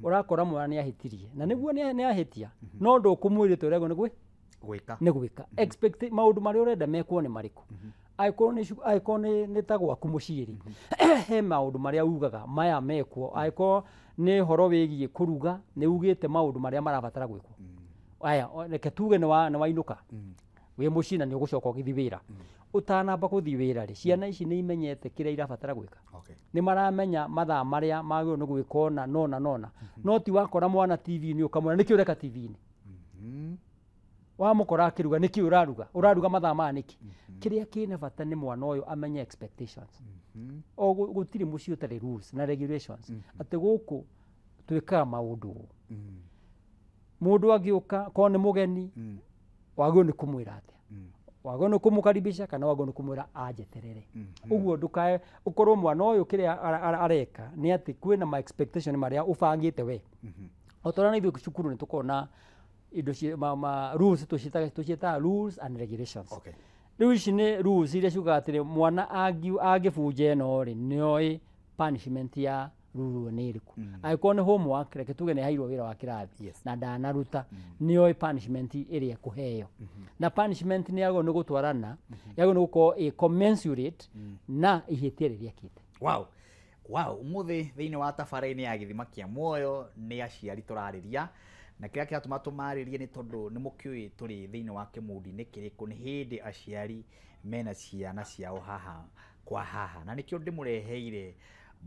ũrakora mwana nĩ ahĩtirie. Na nĩguo nĩ ahĩtia, no ndũkũmwĩrĩte ũrĩa nĩ gwĩka. Nĩ gwĩka. Expect maũndũ marĩa ũrenda mekwo nĩ marĩkũ. Angĩkorwo nĩ ta gwaku mũciĩ rĩ, he maũndũ marĩa ugaga maya mekwo. Angĩkorwo nĩ ũhoro wĩgiĩ kũruga, nĩ ugĩte maũndũ marĩa marabatara gwĩkwo. Aya, reke tuge nĩ wainũka. Wĩ mũciĩ na nĩ ũgũcoka ũgĩthiĩ wĩra. Ũtanamba gũthiĩ wĩra rĩ, ciana ici nĩ imenyete kĩrĩa irabatara gwĩka. Nĩ maramenya mathaa marĩa magĩrĩirwo nĩ gwĩka ũna nona nona. No ti wakora mwana TV-inĩ ũkamwĩra nĩkĩ ũreka TV-inĩ. Wamũkora akĩruga nĩkĩ ũraruga? Ũraruga mathaa maya nĩkĩ? Kĩrĩa kĩna bata nĩ mwana ũyũ amenye expectations. O gũtirĩ mũciĩ ũtarĩ rules na regulations. Atĩ gũkũ twĩkaga maũndũ ũũ. Mũndũ angĩũka korwo nĩ mũgeni, wagĩrĩirwo nĩ kũmwĩra atĩa? Wagĩrĩirwo nĩ kũmũkaribisha kana wagĩrĩirwo nĩ kũmwĩra anjeterere. Ũguo ndũkae ũkorwo mwana ũyũ kĩrĩa areka nĩ atĩ kwĩna ma expectation marĩa ũbangĩte we. O ta ũrĩa na ithuĩ cukuru nĩ tũkoragwo na indo rules tũciĩtaga rules and regulations. Rĩu ici nĩ rules iria ciugaga atĩrĩ mwana angĩbunja ĩno rĩ nĩoĩ punishment ya rule nĩ ĩrĩkũ. Angĩkorwo nĩ homework reke tuge nĩ aheirwo wĩra wa kĩrathi na ndanaruta nĩoĩ punishment ĩrĩa ekũheo. Na punishment nĩ yagĩrĩirwo nĩ gũtwarana, yagĩrĩirwo nĩ gũkorwo ĩ commensurate na ihĩtia rĩrĩa ekĩte. Wow. Wow, umuthi thiini wa tabara-inĩ ya Gĩthima kĩa Muoyo nĩ aciari tũrarĩria na kĩrĩa kĩratũma tũmarĩrie nĩ tondũ nĩ mũkĩũĩ tũrĩ thĩinĩ wa kĩmũndi-inĩ kĩrĩkũ nĩ hĩndĩ aciari mena ciana ciao haha kwa haha na nĩkĩo ndĩmũreheire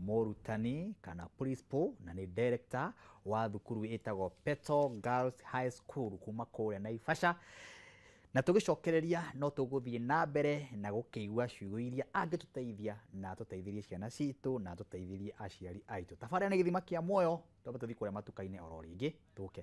mũrutani kana principal na nĩ director wa thukuru ĩtagwo Peto Girls High School kuma kũrĩa Naivasha. Na tũgĩcokereria no tũgũthiĩ na mbere na gũkĩigua ciugo iria angĩtũteithia na atũteithirie ciana citũ na atũteithirie aciari aitũ. Tabarĩra nĩ Gĩthima kĩa Muoyo, twambe tũthiĩ kũrĩa matuka-inĩ oro rĩngĩ tũke.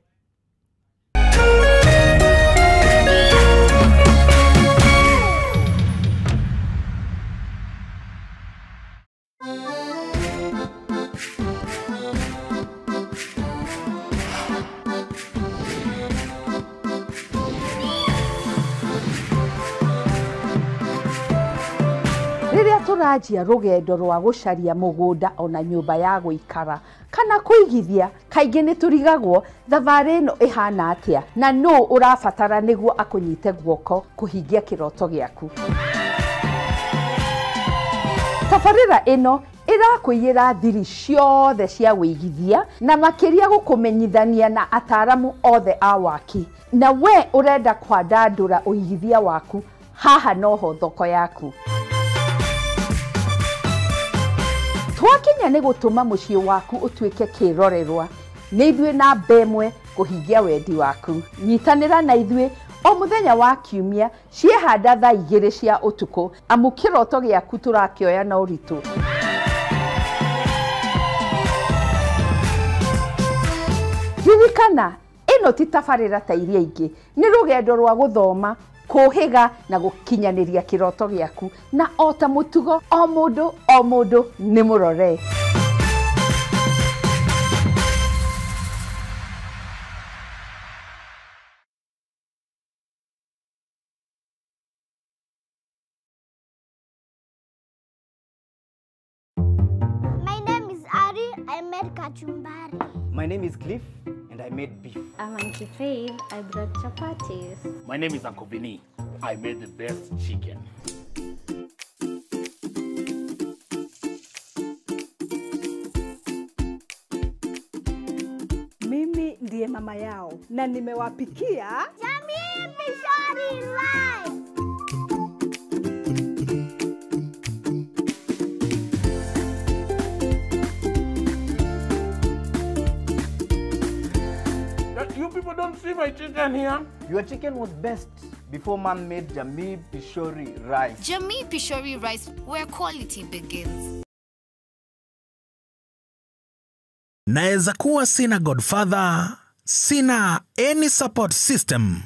Rĩrĩa tũranjia rũgendo rwa gũcaria mũgũnda ona nyũmba ya gũikara kana kũigithia, kaingĩ nĩ tũrigagwo thabarĩ ĩno ĩhana atĩa na nũ ũrabatara nĩguo akũnyite guoko kũhingia kĩroto gĩaku. Tabarĩra ĩno ĩrakũiyĩra thiri ciothe cia wĩigithia na makĩria gũkũmenyithania na ataramu othe a waki. Na we ũrenda kwandandũra ũigithia waku, haha noho thoko yaku. Twakinya nĩ gũtũma mũciĩ waku ũtuĩke kĩrorerwa nĩ ithuĩ namba ĩmwe kũhingia wendi waku. Nyitanĩra na ithuĩ o mũthenya wa kiumia ciehanda thaa 2 cia ũtukũ, amu kĩroto gĩaku tũrakĩoya na ũritũ. Ririkana ĩno ti tabarĩra ta iria ingĩ, nĩ rũgendo rwa gũthoma, kũhĩga na gũkinyanĩria kĩroto gĩaku, na o ta mũtugo o mũndũ nĩ mũrore. My name is Ari. I made kachumbari. My name is Cliff and I made beef. I'm Auntie Faith. I brought chapatis. My name is Uncle Vinny. I made the best chicken. Mimi ndiye mama yao na nimewapikia Jamii Pishori Rice. You people don't see my chicken here. Your chicken was best before mom made Jamii Pishori Rice. Jamii Pishori Rice, where quality begins. Naeza kuwa sina godfather, sina any support system,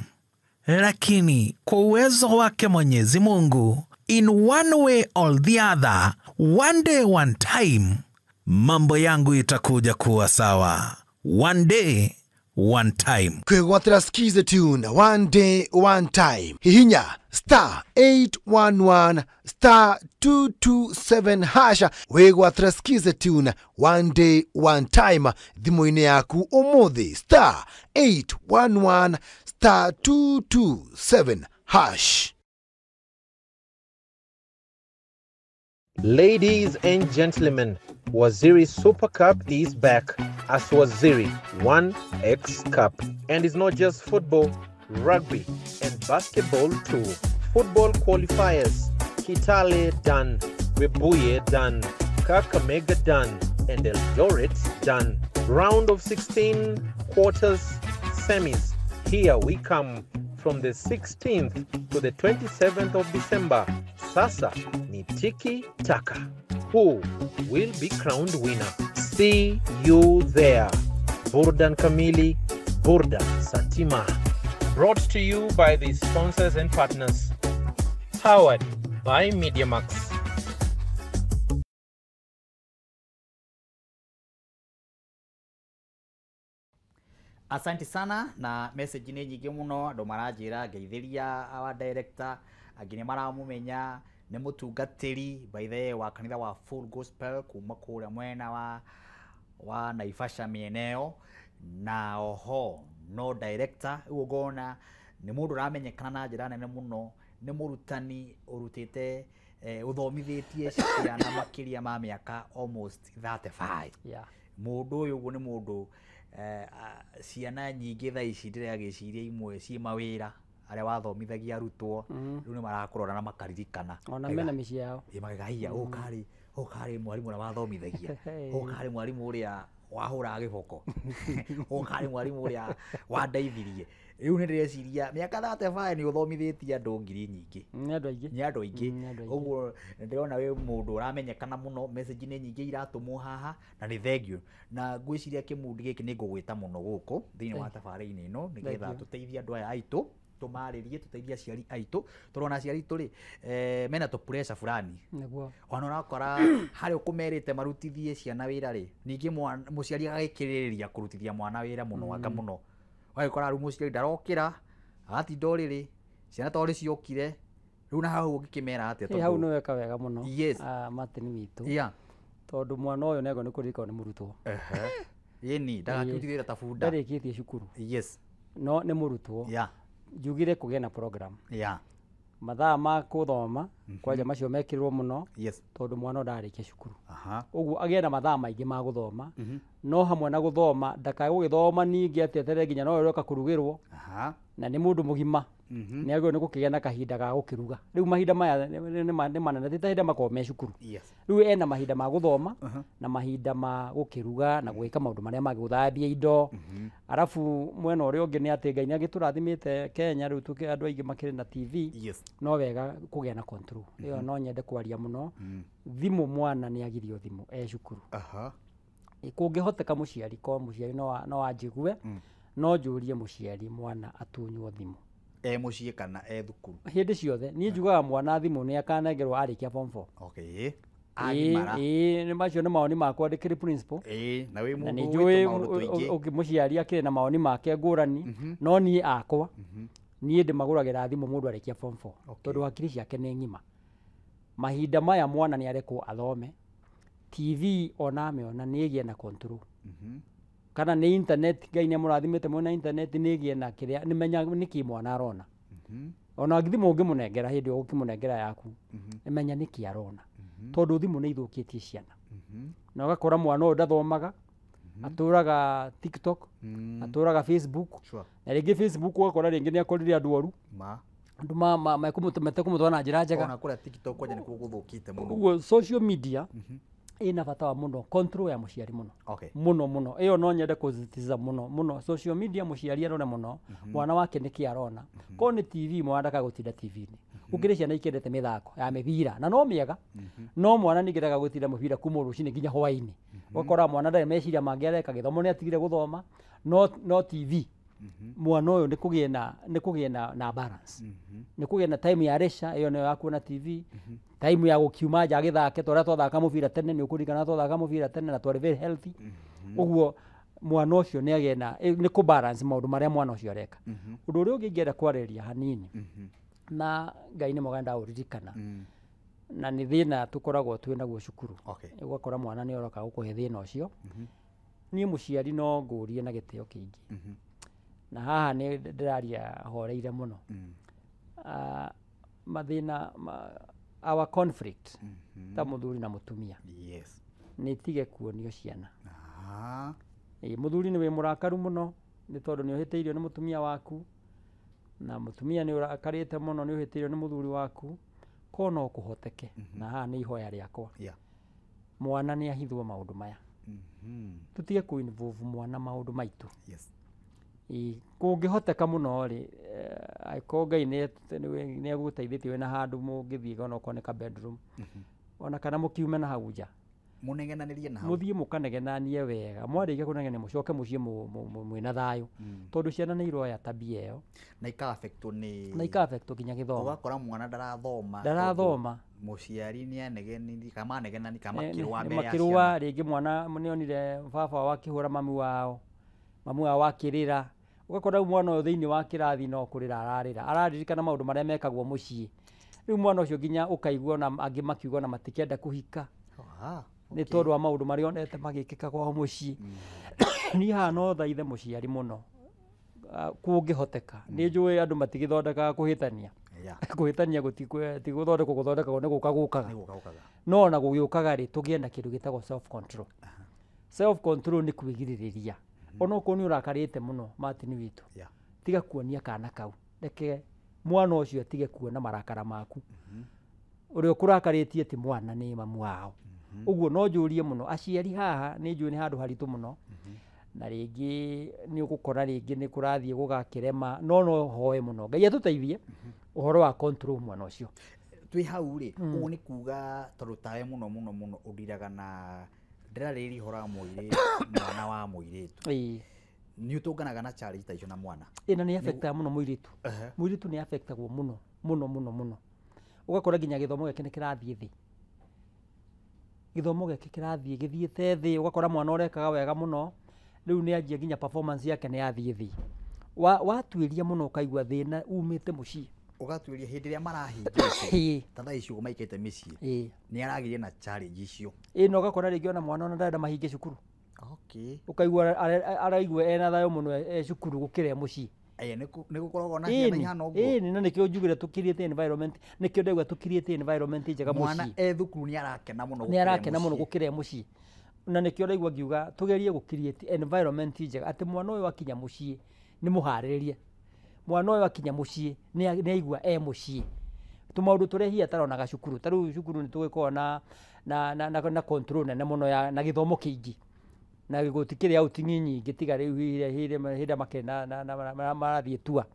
lakini kwa uwezo wake Mwenyezi Mungu, in one way or the other, one day one time, mambo yangu itakuja kuwa sawa. One day one time. Kwĩgwatĩra Skiza tune one day one time. Hihinya star 811 star 227 hasha wĩgwatĩra Skiza tune one day one time thimũ-inĩ yaku ũmũthĩ star 811 star 227 hash. Ladies and gentlemen, Waziri Super Cup is back as Waziri 1X Cup. And it's not just football, rugby and basketball too. Football qualifiers, Kitale done, Webuye done, Kakamega done, and Eldoret done. Round of 16, quarters, semis. Here we come from the 16th to the 27th of December. Sasa ni tiki taka. Who will be crowned winner? See you there. Burdan Kamili, Burdan Satima. Brought to you by the sponsors and partners. Powered by MediaMax. Asante sana na message nĩ nyingĩ mũno andũ maranjĩra ngeithĩria our director angĩ nĩ maramũmenya nĩ mũtungatĩri by the way wa kanitha wa Full Gospel kuma kũrĩa mwena wa Naivasha mĩena ĩyo na oho no director ũguo ngona nĩ mũndũ ũramenyekana na njĩra nene mũno nĩ mũrutani ũrutĩte ũthomithĩtie ciana makĩria ma mĩaka almost 35. Yeah. Mũndũ ũyũ ũguo nĩ mũndũ ciana nyingĩ thaa ici ndĩragĩciria imwe ciĩ mawĩra arĩa wathomithagia arutwo rĩu nĩ marakũrora na makaririkana ona mena mĩciĩ yao. Ĩ magaiga ũyũ karĩ mwarimũ ũrĩa wathomithagia, ũyũ karĩ mwarimũ ũrĩa wahũraga gĩboko, ũyũ karĩ mwarimũ ũrĩa wandeithirie. Rĩu nĩ ndĩreciria mĩaka 35 nĩ ũthomithĩtie andũ ngiri nyingĩ. Nĩ andũ aingĩ. Nĩ andũ aingĩ. Nĩ andũ aingĩ. Ũguo ndĩrona wĩ mũndũ ũramenyekana mũno, message nĩ nyingĩ iratũmwo haha na nĩ thank you. Na ngwĩciria kĩmundi gĩkĩ nĩ ngũgwĩta mũno gũkũ thĩinĩ wa tabarĩra-inĩ ĩno nĩgetha Thank you. tũteithie andũ aya aitũ, tũmarĩrie, tũteithie aciari aitũ, tondũ ona aciari aitũ rĩ mena tũ pressure fulani. Nĩguo. Ona ũrakora harĩa ũkũmerĩte marutithie ciana wĩra rĩ, ningĩ mũciari agagĩkĩrĩrĩria kũrutithia mwana wĩra mũno anga mũno, ũgagĩkora rĩu mũciari ndarokĩra agatinda ũrĩrĩ, ciana to ciokire rĩu na hau ũngĩkĩmera atĩa? Ĩ, hau nĩ weka wega mũno. Yes. Ah, Martin witũ. Tondũ mwana ũyũ nego nĩ kũririkana nĩ mũrutwo. Ĩni ndagakĩrutithie wĩra ta bunda. Ndarĩkĩtie cukuru. No nĩ mũrutwo. Njugire kũgĩe na program. Mathaa ma kũthoma kwanja macio mekĩrwo mũno tondũ mwana ũyũ ndararĩkia cukuru. Ũguo agĩe na mathaa maingĩ ma gũthoma, no hamwe na gũthoma ndakae gũgĩthoma ningĩ atĩ eterere nginya no ũroka kũrugĩrwo. Na nĩ mũndũ mũgima, nĩ agĩrĩirwo nĩ gũkĩgĩa na kahinda ga gũkĩruga. Rĩu mahinda maya nĩ manene, ti ta hĩndĩ makoragwo me cukuru. Rĩu ena mahinda ma gũthoma na mahinda ma gũkĩruga na gwĩka maũndũ marĩa mangĩ, gũthambia indo. Arabu mwena ũrĩa ũngĩ nĩ atĩ Ngai nĩ agĩtũrathimĩte Kenya rĩu andũ aingĩ makĩrĩ na TV. No wega kũgĩa na control ĩyo, no nyende kwaria mũno. Thimũ, mwana nĩ agirio thimũ e cukuru. Kũngĩhoteka mũciari, korwo mũciari no anjigue, no njũrie mũciari mwana atunywo thimũ. E mũciĩ kana e thukuru? Hĩndĩ ciothe niĩ njugaga mwana thimũ nĩ akanengerwo arĩkia form 4. Okay. Agimara. Ĩĩ, nĩ macio nĩ mawoni makwa ndĩkĩrĩ principal. Ĩĩ, na wĩ Na nĩ mũndũ njũĩ ũĩ tũmaũndũ tũingĩ. Mũciari akĩrĩ na mawoni make ngũrani, no niĩ akwa niĩ ndĩmagũragĩra thimũ mũndũ arĩkia form 4 tondũ hakiri ciake nĩ ng'ima. Mahinda maya mwana nĩ arekwo athome. TV ona amĩona nĩ ĩgĩe na control, kana nĩ internet, Ngai nĩ amũrathimĩte mwena internet, nĩ ĩgĩe na kĩrĩa nĩ menya nĩkĩ mwana arona. Ona thimũ ũngĩmũnengera hĩndĩ ĩyo ũkĩmũnengera yaku, menya nĩkĩ arona, tondũ thimũ nĩ ithũkĩtie ciana na ũgakora mwana ũyũ ndathomaga, atũraga TikTok, atũraga Facebook. Na rĩngĩ Facebook ũgakora rĩngĩ nĩ akorire andũ oru, Ma. andũ metekũmũtwara na njĩra njega. Ona kũrĩa TikTok kwanja nĩkuo gũthũkĩte mũno. Ũguo social media ĩna bata wa mũno control ya mũciari mũno. Mũno mũno, ĩyo no nyende kũsisitiza mũno mũno. Social media mũciari arore mũno mwana wake nĩkĩ arona. Korwo nĩ TV, mwana ndakae gũtinda TV-inĩ. Gũkĩrĩ ciana ikĩendete mĩthako ya mĩbira na no mĩega, no mwana ningĩ ndakae gũtinda mũbira kuma rũcinĩ nginya hwaĩ-inĩ. Ũgakora mwana ndarĩ meciria mangĩ areka, gĩthomo nĩ atigire gũthoma, no TV. Mwana ũyũ nĩ kũgĩe na balance, nĩ kũgĩe na time ya leisure, ĩyo nĩyo ya kuona TV, time ya gũkiuma nja agĩthake ta ũrĩa twathaka mũbira tene. Nĩ ũkũririkana twathaka mũbira tene na twarĩ very healthy. Ũguo mwana ũcio nĩ agĩe na nĩ kũ balance maũndũ marĩa mwana ũcio areka. Ũndũ ũrĩa ũngĩ ingĩenda kwarĩrĩria hanini, na Ngai nĩ mwega ndaũririkana, na nĩ thĩna tũkoragwo twĩ naguo cukuru. Ũgakora mwana nĩ aroka gũkũhe thĩna ũcio. Niĩ mũciari no ngũrie na gĩtĩo kĩingĩ, na haha nĩ ndĩraria horeire mũno. Mathĩna our conflict ta mũthuri na mũtumia nĩ tige kuonio ciana. Ĩ, mũthuri nĩ wĩ mũrakaru mũno nĩ tondũ nĩ ũhĩtĩirio nĩ mũtumia waku, na mũtumia nĩ ũrakarĩte mũno nĩ ũhĩtĩirio nĩ mũthuri waku, ko no kũhoteke, na haha nĩ ihoya rĩakwa, mwana nĩ ahithwo maũndũ maya, tũtige kũ involve mwana maũndũ maitũ. Ĩ, kũngĩhoteka mũno rĩ, angĩkorwo Ngai nĩ egũteithĩtie wĩna handũ mũngĩthiĩ onokorwo nĩ ka bedroom, ona kana mũkiume na hau nja, Mũnegenanĩrie na hau. Mũthiĩ mũkanegenanie wega, mwarĩkia kũnegenia mũcoke mũciĩ mwĩna thayũ, tondũ ciana nĩ iroya tabia ĩyo. Na ika-affectwo nĩ Na ika-affectwo nginya gĩthomo. Ũgakora mwana ndarathoma. Ndarathoma. Tondũ mũciari nĩ anegenire kana manegenani kana Nĩ makĩrũa mbere ya makĩrũa ciana. Rĩngĩ mwana nĩ onire baba wao akĩhũra mami wao. Mamu wao akĩrĩra, ũgakora rĩu mwana ũyũ thĩinĩ wa kĩrathi no kũrĩra ararĩra, araririkana maũndũ marĩa mekagwo mũciĩ. Rĩu mwana ũcio nginya ũkaigua ona angĩ makiuga ona matikenda kũhika nĩ tondũ wa maũndũ marĩa onete magĩkĩka kwao mũciĩ. Niĩ haha no thaithe mũciari mũno, kũngĩhoteka, nĩ njũĩ andũ matigĩthondekaga kũhĩtania, kũhĩtania ti gũthondekwo gũthondekagwo nĩ gũka gũkaga, no ona gũgĩũkaga rĩ, tũgĩe na kĩndũ gĩtagwo self control. Self control nĩ kwĩgirĩrĩria. Onokorwo nĩ ũrakarĩte mũno Martin witũ, tiga kuonia kana kau, reke mwana ũcio atige kuona marakara maku. Ũrĩa ũkũrakarĩtie ti mwana, nĩ mamu wao. Ũguo no njũrie mũno aciari haha, nĩ njũĩ nĩ handũ haritũ mũno, na rĩngĩ nĩ ũgũkora rĩngĩ nĩ kũrathiĩ gũgakĩrema, no no hoe mũno Ngai atũteithie ũhoro wa control mwana ũcio. Twĩ hau rĩ, ũguo nĩ kuga tondũ tawe mũno mũno mũno ũndiraga na ndĩrarĩrĩria ũhoro wa mũirĩtu, mwana wa mũirĩtu. Nĩ ũtũnganaga na challenge ta icio na mwana? Ĩna nĩ affectaga mũno mũirĩtu. Mũirĩtu nĩ affectagwo mũno mũno mũno mũno, ũgakora nginya gĩthomo gĩake nĩ kĩrathiĩ thĩ, gĩthomo gĩake kĩrathiĩ gĩthiĩte thĩ, ũgakora mwana ũrekaga wega mũno rĩu nĩ anjia nginya performance yake nĩ yathiĩ thĩ. Watuĩria mũno ũkaigua thĩna umĩte mũciĩ, ũgatuĩria hĩndĩ ĩrĩa marahingĩte ta thaa ici ũguo maikarĩte mĩciĩ, nĩ aragĩire na challenge icio. Ĩĩ, na ũgakora rĩngĩ ona mwana ona ndarenda mahinge cukuru. Ũkaigua araigua ena thayũ mũno e cukuru gũkĩra e mũciĩ. Nĩ gũkoragwo na ciana ihana ũguo. Ĩĩ, na nĩkĩo njugire tũ create environment, nĩkĩo ndaigua tũ create environment njega mũciĩ. Mwana e thukuru nĩ arakena mũno, nĩ arakena mũno gũkĩra e mũciĩ. Na nĩkĩo ndaigua ngiuga tũgerie gũ create environment njega atĩ mwana ũyũ akinya mũciĩ nĩ mũharĩrĩrie, mwana ũyũ akinya mũciĩ nĩ aigua e mũciĩ. Tũmaũndũ tũrĩa hihi ataronaga cukuru, ta rĩu cukuru nĩ tũgĩkoragwo na control nene mũno ya na gĩthomo kĩingĩ, na gũtikĩrĩ outing nyingĩ tiga rĩu hĩndĩ ĩrĩa makĩrĩ na marathiĩ tua.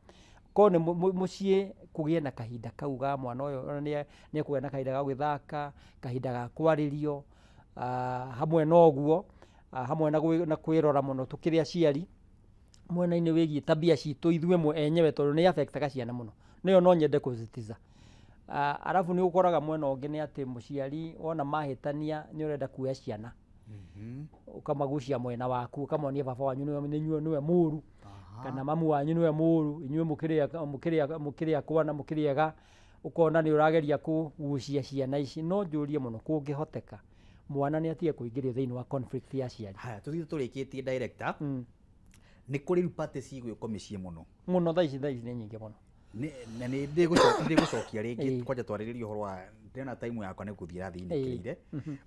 Korwo nĩ mũciĩ kũgĩe na kahinda kau ga mwana ũyũ, ona nĩ ekũgĩa na kahinda ga gwĩthaka, kahinda ga kwarĩrio, hamwe na ũguo, hamwe na kwĩrora mũno tũkĩrĩ aciari mwena-inĩ wĩgiĩ tabia citũ ithuĩ enyewe, tondũ nĩ affectaga ciana mũno. Nĩyo no nyende kũsisitiza. Arabu nĩ ũkoraga mwena ũngĩ nĩ atĩ mũciari wona mahĩtania nĩ ũrenda kuoya ciana, ũkamagucia mwena waku, ũkamonia baba wanyu nĩwe mũru, kana mamu wanyu nĩwe mũru, inyuĩ mũkĩrĩ akwa na mũkĩrĩ ega, ũkona nĩ ũrageria kũgucia ciana ici. No njũrie mũno, kũngĩhoteka mwana nĩ atige kũingĩrio thĩinĩ wa conflict ya aciari. Haya, tũthiĩ tũrĩkĩtie director, nĩ kũrĩ rĩu party cigwĩkwo mĩciĩ mũno mũno thaa ici nĩ nyingĩ mũno. Na nĩ ndĩgũcokia rĩngĩ, kwanja twarĩrĩria ũhoro wa ndĩrona time yakwa nĩ gũthiĩ ĩrathiĩ ĩnĩkĩrĩire.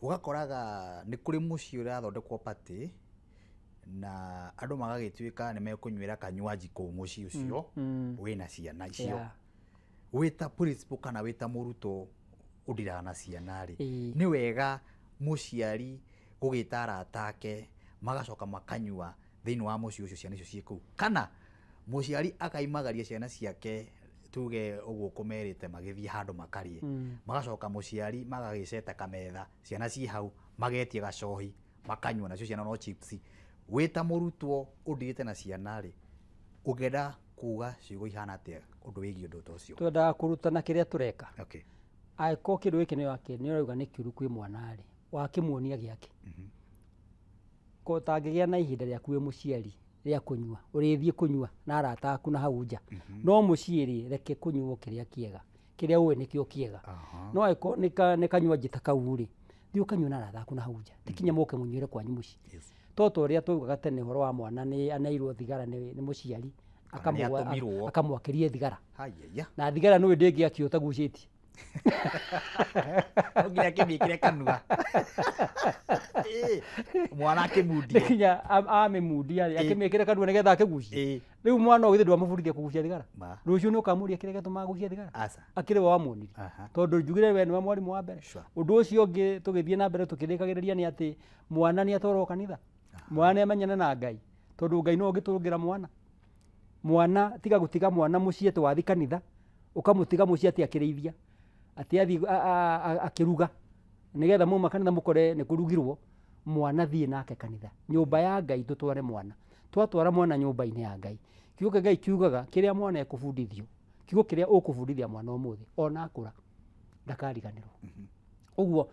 Ũgakoraga nĩ kũrĩ mũciĩ ũrathondekwo party na andũ magagĩtuĩka nĩ mekũnyuĩra kanywaji kũu mũciĩ ũcio wĩna ciana icio. Wĩta principal kana wĩta mũrutwo ũndiraga na ciana rĩ, nĩ wega mũciari gũgĩta arata ake magacoka makanyua thĩinĩ wa mũciĩ ũcio ciana icio ciĩ kũu, kana mũciari akaimagaria ciana ciake tuge ũguo kũmerĩte magĩthiĩ handũ makarĩe, magacoka mũciari magagĩceta kametha ciana ciĩ hau magetie gacohi makanyua nacio ciana no chips. Wĩta mũrutwo ũndirĩte na ciana rĩ, ũngĩenda kuga ciugo ihana atĩa ũndũ wĩgiĩ ũndũ ta ũcio? Twendaga kũrutana kĩrĩa tũreka. Angĩkorwo kĩndũ gĩkĩ nĩ ũrauga nĩ kĩũru kwĩ mwana rĩ, wakĩmuonia gĩake. Ko ũtangĩgĩa na ihinda rĩaku wĩ mũciari rĩa kũnyua, ũrĩthiĩ kũnyua na arata aku na hau nja, no mũciĩ rĩ, reke kũnyuo kĩrĩa kĩega, kĩrĩa ũĩ nĩkĩo kĩega. No angĩkorwo nĩ kanywanji ta kau rĩ, thiĩ ũkanyue na arata aku na hau nja, ti kinya mũke mũnyuĩre kwanyu mũciĩ. To ta ũrĩa twaugaga tene ũhoro wa mwana nĩ aneirwo thigara nĩ mũciari, akamwakĩria thigara, na thigara nĩũĩ ndĩngĩakio ũtagucĩtie. No nginya akĩmĩkĩre kanua. Mwana akĩmundie. Nginya amĩmundia rĩ, akĩmĩkĩre kanua nĩgetha akĩgucie. Rĩu mwana ũyũ githĩ ndwamũbundithia kũgucia thigara? Rũciũ nĩ ũkamũria kĩrĩa gĩatũmaga agucie thigara? Akĩrĩ we wamuonirie. Tondũ njugire we nĩwe mwarimũ wa mbere. Ũndũ ũcio ũngĩ tũgĩthiĩ na mbere tũkĩrĩkagĩrĩria nĩ atĩ mwana nĩ atwarwo kanitha. Mwana nĩ amenyane na Ngai. Tondũ Ngai no ũngĩtũrũngĩra mwana. Mwana tiga gũtiga mwana mũciĩ atĩ wathiĩ kanitha, ũkamũtiga mũciĩ atĩ akĩrĩithia, atĩ athiĩ akĩruga, nĩgetha mauma kanitha mũkore nĩ kũrugirwo. Mwana thiĩ nake kanitha, nyũmba ya Ngai tũtware mwana. Twatwara mwana nyũmba-inĩ ya Ngai, kiugo kĩa Ngai kiugaga kĩrĩa mwana ekũbundithio, kiugo kĩrĩa ũkũbundithia mwana ũmũthĩ ona akũra ndakariganĩrwo. Ũguo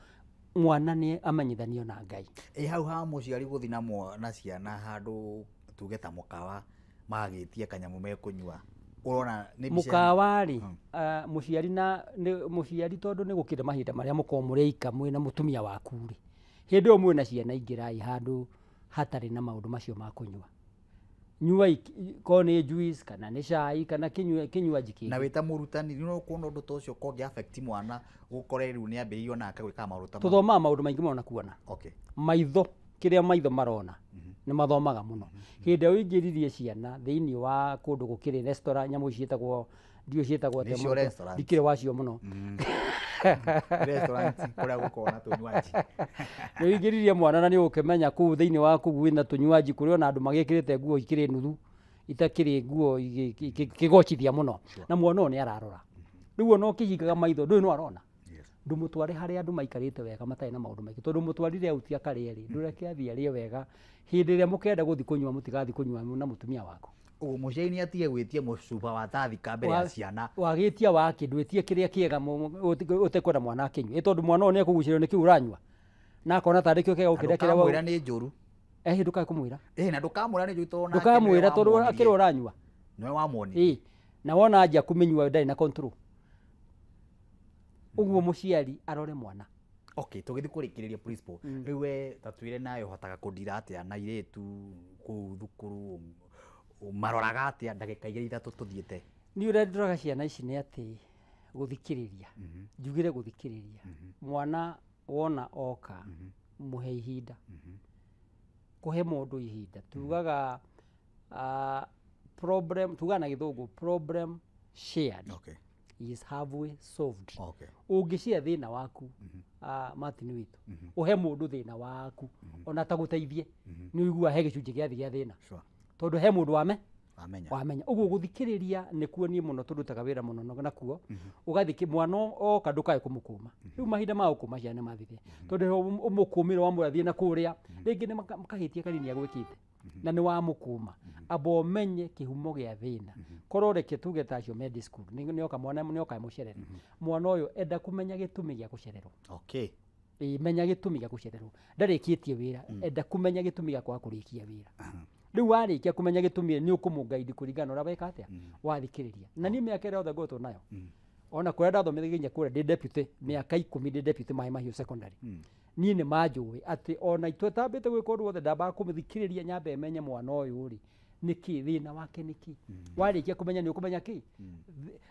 mwana nĩ amenyithanio na Ngai. Ĩ hau ha mũciari gũthiĩ na ciana handũ Tuge ta mũkawa magagĩtia kanyamũ mekũnyua ũrona nĩ mbica Mũkawa rĩ, mũciari na mũciari tondũ nĩ gũkĩrĩ mahinda marĩa mũkoragwo mũrĩ aika mwĩna mũtumia waku rĩ, hĩndĩ ĩyo mwĩna ciana ingĩrai handũ hatarĩ na maũndũ macio ma kũnyua. Nyuai korwo nĩ juice kana nĩ cai kana kĩnywaji kĩngĩ. Na wĩ ta mũrutani nĩ ũkuona ũndũ ta ũcio kongĩ affect mwana gũkore rĩu nĩ ambĩrĩirio nake gwĩkaga maũndũ ta mau. Tũthomaga maũndũ maingĩ mũno na kuona. Maitho, kĩrĩa maitho marona nĩ mathomaga mũno. Hĩndĩ ĩrĩa ũingĩririe ciana thĩinĩ wa kũndũ gũkĩrĩ restaurant, nyamũ ici ciĩtagwo ndiũĩ ciĩtagwo atĩa Nĩcio mũno, restaurant. ndikĩrĩ wacio mũno. Restaurant kũrĩa gũkoragwo na tũnywaji. Nĩ ũingĩririe mwana na nĩ ũgũkĩmenya kũu thĩinĩ wa kũu kwĩna tũnywaji kũrĩ ona andũ magĩkĩrĩte nguo ikĩrĩ nuthu itakĩrĩ nguo ikĩgocithia mũno na mwana ũyũ nĩ ararora. Rĩu ona ũkĩhingaga maitho ndũĩ no arona. Ndũmũtware harĩa andũ maikarĩte wega matarĩ na maũndũ maingĩ tondũ mũtwarire out akarĩe rĩ, ndũreke athiĩ arĩe wega. Hĩndĩ ĩrĩa mũkenda gũthiĩ kũnyua mũtigathiĩ kũnyua na mũtumia waku. Ũguo mũciari nĩ atige gwĩtia mũcuba wa tathika mbere ya ciana. Wagĩtia wake ndwĩtie kĩrĩa kĩega ũtekwenda mwana akĩnyue. Ĩ tondũ mwana ũyũ nĩ ekũgucĩrĩrio nĩ kĩu ũranyua na akona tarĩ kĩo kĩega gũkĩra kĩrĩa Ndũkamwĩra nĩ njũru. Ndũkae kũmwĩra. Na ndũkamwĩra nĩ njũru tondũ nake Ndũkamwĩra nĩwe tondũ wamuonirie. akĩrĩa ũranyua. Nĩwe wamuonirie. Na wona anjia kũmĩnyua ndarĩ na control. Ũguo mũciari arore mwana. Okay, tũgĩthiĩ kũrĩkĩrĩria principal. Rĩu we ta twĩre nawe ũhotaga kũndira atĩa na airĩtu kũu thukuru, maroraga atĩa ndagĩka igĩrĩ ithatũ tũthiĩte? Niĩ ũrĩa ndoraga ciana ici nĩ atĩ gũthikĩrĩria. Njugire gũthikĩrĩria. Mwana wona oka mũhe ihinda. Kũhe mũndũ ihinda. Tugaga problem, tugaga na gĩthũngũ problem shared. Is halfway solved. Ũngĩshare thĩna waku, Martin witũ, ũhe mũndũ thĩna waku ona ta gũteithie, nĩ ũiguaga he gĩcunjĩ gĩa thĩ gĩa thĩna. Tondũ he mũndũ Wamenya. wamenya. Ũguo gũthikĩrĩria nĩkuo niĩ mũno tũrutaga wĩra mũno nakuo. Ũgathikĩ mwana oka ndũkae kũmũkũma. Rĩu mahinda ma gũkũma ciana nĩ mathirire. Tondũ rĩrĩa ũmũkũmĩre wamwĩra thiĩ na kũrĩa, rĩngĩ nĩ kahĩtia kanini agwĩkĩte na nĩ wamũkũma. Amba ũmenye kĩhumo gĩa thĩna. Korwo reke tuge ta acio me school, nĩoka mwana nĩoka mũcerere. Mwana ũyũ enda kũmenya gĩtũmi gĩa gũcererwo. Menya gĩtũmi gĩa gũcererwo. Ndarĩkĩtie wĩra, enda kũmenya gĩtũmi gĩa kwaga kũrĩkia wĩra. Rĩu warĩkia kũmenya gĩtũmi nĩ ũkũmũguide kũringana na ũrĩa weka atĩa wathikĩrĩria. Na niĩ mĩaka ĩrĩa yothe ngoretwo nayo ona kũrĩa ndathomithagia nginya kũrĩa ndĩ deputy mĩaka 10 ndĩ deputy Maĩ Mahiũ secondary. Niĩ nĩ manjũĩ atĩ ona itwetambĩte gwĩka ũndũ wothe ndambaga kũmũthikĩrĩria nyambe menye mwana ũyũ rĩ nĩkĩ thĩna wake nĩkĩ. Warĩkia kũmenya nĩ ũkũmenya kĩ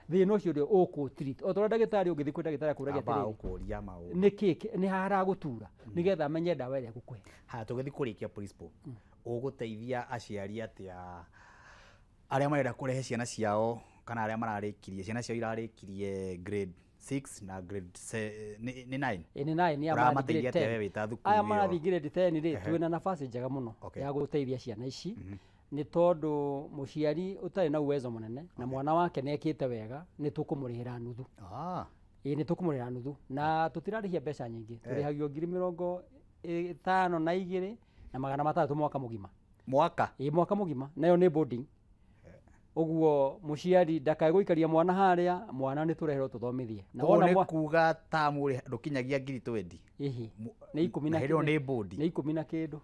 thĩna ũcio ũrĩa ũkũ treat. O ta ũrĩa ndagĩtarĩ ũngĩthiĩ kwĩ ndagĩtarĩ akũragia Ambaga atĩrĩrĩ, gũkũria maũndũ. nĩkĩ nĩ haragũtura nĩgetha amenye ndawa ĩrĩa egũkũhe. Haya tũgĩthiĩ kũrĩkia principal. Ũgũteithia aciari atĩa arĩa marenda kũrehe ciana ciao kana arĩa mararĩkirie ciana ciao irarĩkirie grade 6 na grade nĩ 9? Nĩ 9 ya Ũramateithia marathiĩ atĩa grade we wĩ ta 10. thukuru Aya ĩyo? marathiĩ grade 10 rĩ, twĩna nafasi njega mũno ya gũteithia ciana ici. Nĩ tondũ mũciari ũtarĩ na uwezo mũnene na mwana wake nĩ ekĩte wega nĩ tũkũmũrĩhĩra nuthu. Ĩĩ nĩ tũkũmũrĩhĩra nuthu na tũtirarĩhia mbeca nyingĩ. Tũrĩhagio 52,600 mwaka mũgima. Mwaka? Ĩĩ mwaka mũgima nayo nĩ boarding. Ũguo mũciari ndakae gũikaria mwana harĩa, mwana nĩ tũreherwo tũthomithie. Na Ũguo wona nĩ kuga tamu rĩ ndũkinyagia 20,000? Ĩhĩ. Nĩ ikũmi na Na hĩndĩ ĩyo kĩndũ. nĩ boarding. Nĩ 10 na kĩndũ.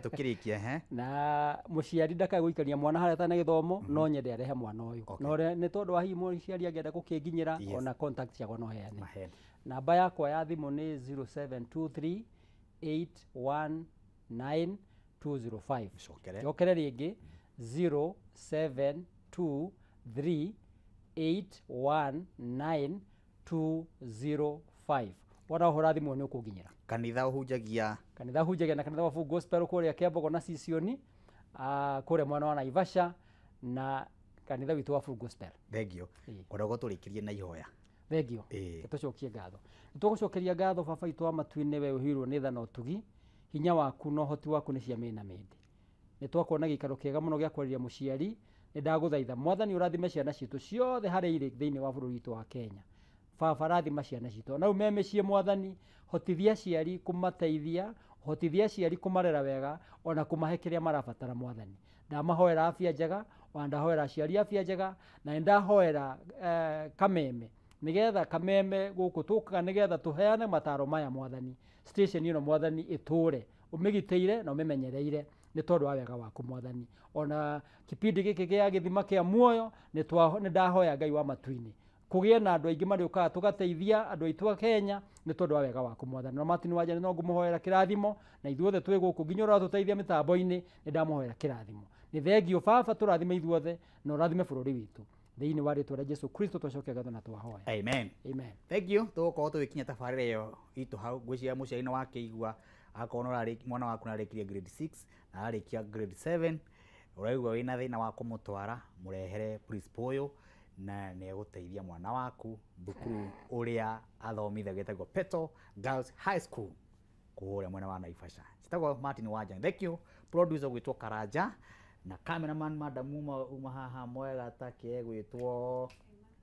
Tũkĩrĩkia, Na mũciari ndakae gũikaria mwana harĩa atarĩ na gĩthomo, no nyende arehe mwana ũyũ. Na ũrĩa nĩ tondũ wa hihi mũciari angĩenda gũkĩnginyĩra ona contact ciakwa no heane. Namba yakwa ya thimũ nĩ 0723 819 205. Njokere rĩngĩ 0723 819 205. Wona ũhũra thimũ nĩ ũkũnginyĩra. Kanitha ũhunjagia? Kanitha ũhunjagia na kanitha wa Full Gospel kũrĩa Kĩambogo na Sisioni, kũrĩa mwena wa Naivasha na kanitha witũ wa Full Gospel. Thengio. Koragwo tũrĩkĩrie na ihoya. Thengio. Tũcokie ngatho. Nĩtũgũcokeria ngatho baba witũ wa matu-inĩ we ũhirwo nĩ tha na ũtugi, hinya waku na ũhoti waku nĩ cia mĩena mĩndĩ. Nĩ twakuona gĩikaro kĩega mũno gĩa kwarĩria mũciari, nĩ ndagũthaitha mwathani ũrathime ciana citũ ciothe harĩa irĩ thĩinĩ wa bũrũri witũ wa Kenya. Baba rathima ciana citũ ona rĩu me mĩciĩ mwathani, hotithia aciari kũmateithia, hotithia aciari kũmarera wega ona kũmahe kĩrĩa marabatara mwathani. Ndamahoera afya njega, ona ndahoera aciari afya njega, na nĩndahoera kameme nĩgetha kameme gũkũ tũkaga nĩgetha tũheane mataro maya mwathani. Station ĩno mwathani ĩtũre ũmĩgitĩire na ũmĩmenyereire Nĩ tondũ wa wega waku Mwathani. Ona kipindi gĩkĩ gĩa gĩthima kĩa muoyo nĩ ndahoya Ngai wa matu-inĩ kũgĩe na andũ aingĩ marĩũkaga tũgateithia andũ aitũ a Kenya nĩ tondũ wa wega waku Mwathani. Na Martin Wanja no ngũmũhoera kĩrathimo na ithuothe twĩ gũkũ nginya ũratũteithia mĩtambo-inĩ nĩ ndamũhoera kĩrathimo. Nĩ thengio Baba, tũrathime ithuothe na ũrathime bũrũri witũ thĩinĩ wa rĩtwa rĩa Jesu Kristo twacokia ngatho na twahoya. Amen. Amen. Thank you. Tũgũkorwo tũgĩkinya tabarĩra ĩyo itũ hau. Ngwĩciria mũciari nĩ wakĩigua akorwo mwana waku nĩarĩkirie grade 6 na ararĩkia grade 7 ũraigua wĩna thĩna wa kũmũtwara mũrehere principal ũyũ na nĩ egũteithia mwana waku thukuru ũrĩa athomithagia ĩtagwo Peto Girls High School kũrĩa mwena wa Naivasha. Citagwo Martin Wanja. Thank you. Producer gwĩtwo Karanja na cameraman madam uma haha mwega take gwĩtwo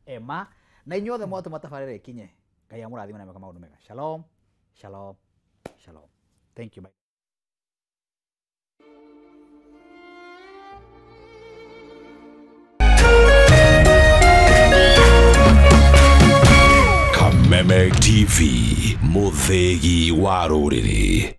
Emma na inyuothe mwatũma tabarĩra ĩkinye. Ngai amũrathime na meka maũndũ mega. Shalom, shalom, shalom. Thank you. Bye. Kameme TV, mũthĩgi wa rũrĩrĩ.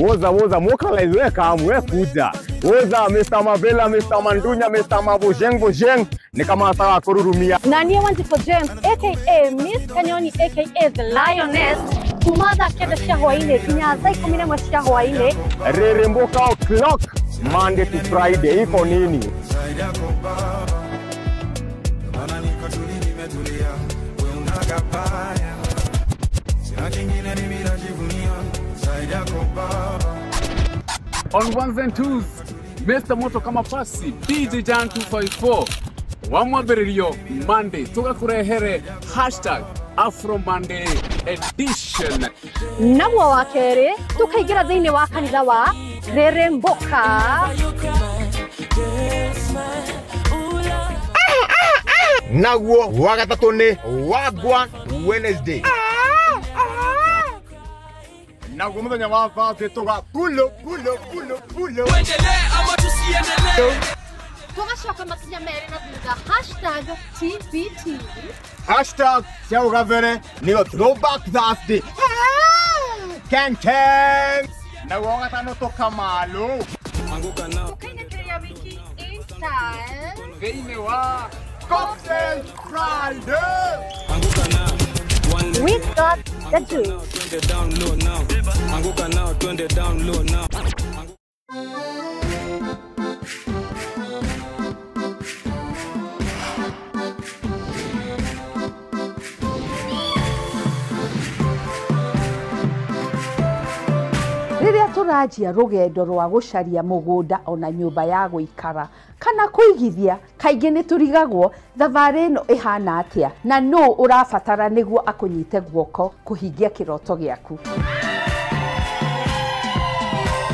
Woza woza mokala we kamwe kuja. Woza Mr. Mavela, Mr. Mandunya, Mr. Mabojeng Bojeng ni kama sawa kururumia. Na niye Wanjiko James aka Miss Kanyoni aka The Lioness kumatha 9 cia hwaini nginya thaa 11 cia hwaini. Reremboka o'clock Monday to Friday iko nini? On ones and twos, Mr. Moto kama pasi, DJ Jan 254, wamwambĩrĩrio Monday, tũgakũrehere hashtag Afro Monday edition. Naguo wa kerĩ, tũkaingĩra thĩinĩ wa kanitha wa Reremboka. Naguo wa gatatũ nĩ Wagwan Wednesday. Naguo mũthenya wa Thursday tũga pulo pulo pulo pulo. Tuendelee ama tusiendelee? Tũgacoka makinya merĩ na thutha hashtag TBT. Hashtag cia ũgabere nĩyo Throwback Thursday. Ken ken. Naguo wa gatano tũkamalo. Tũkainĩkĩria wiki in style. Thĩinĩ wa Cocktail Friday. We got the juice. Down low now. Anguka now, twende down low now. Rĩrĩa tũranjia rũgendo rwa gũcaria mũgũnda ona nyũmba ya gũikara kana kũigithia, kaingĩ nĩ tũrigagwo thabarĩ ĩno ĩhana atĩa na nũ ũrabatara nĩguo akũnyite guoko kũhingia kĩroto gĩaku.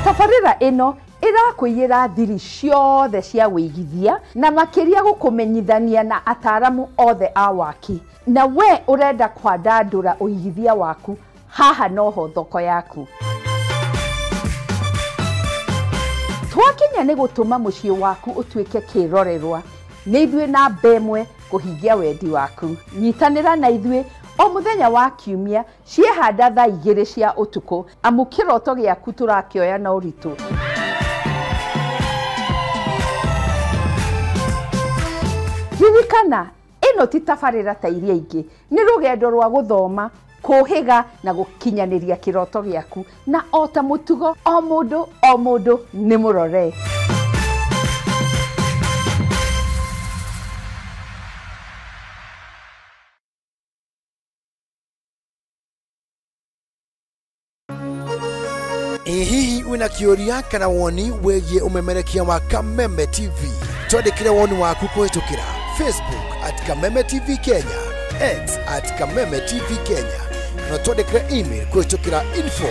Tabarĩra ĩno ĩrakũiyĩra thiri ciothe cia wĩigithia na makĩria gũkũmenyithania na ataramu othe a waki. Na we ũrenda kwandandũra ũigithia waku, haha noho thoko yaku. Twakinya nĩ gũtũma mũciĩ waku ũtuĩke kĩrorerwa. Nĩ ithuĩ namba ĩmwe kũhingia wendi waku. Nyitanĩra na ithuĩ o mũthenya wa kiumia ciehanda thaa 2 cia ũtukũ, amu kĩroto gĩaku tũrakĩoya na ũritũ. Ririkana, ĩno ti tabarĩra ta iria ingĩ, nĩ rũgendo rwa gũthoma, kũhĩga na gũkinyanĩria kĩroto gĩaku, na o ta mũtugo o mũndũ o mũndũ nĩ mũrore. Hihi wina kĩũria kana woni wĩgiĩ ũmemerekia wa Kameme TV? Twandĩkĩre woni waku kũhĩtũkĩra Facebook at Kameme TV Kenya, X at Kameme TV Kenya, na twandĩkĩre email kũhĩtũkĩra info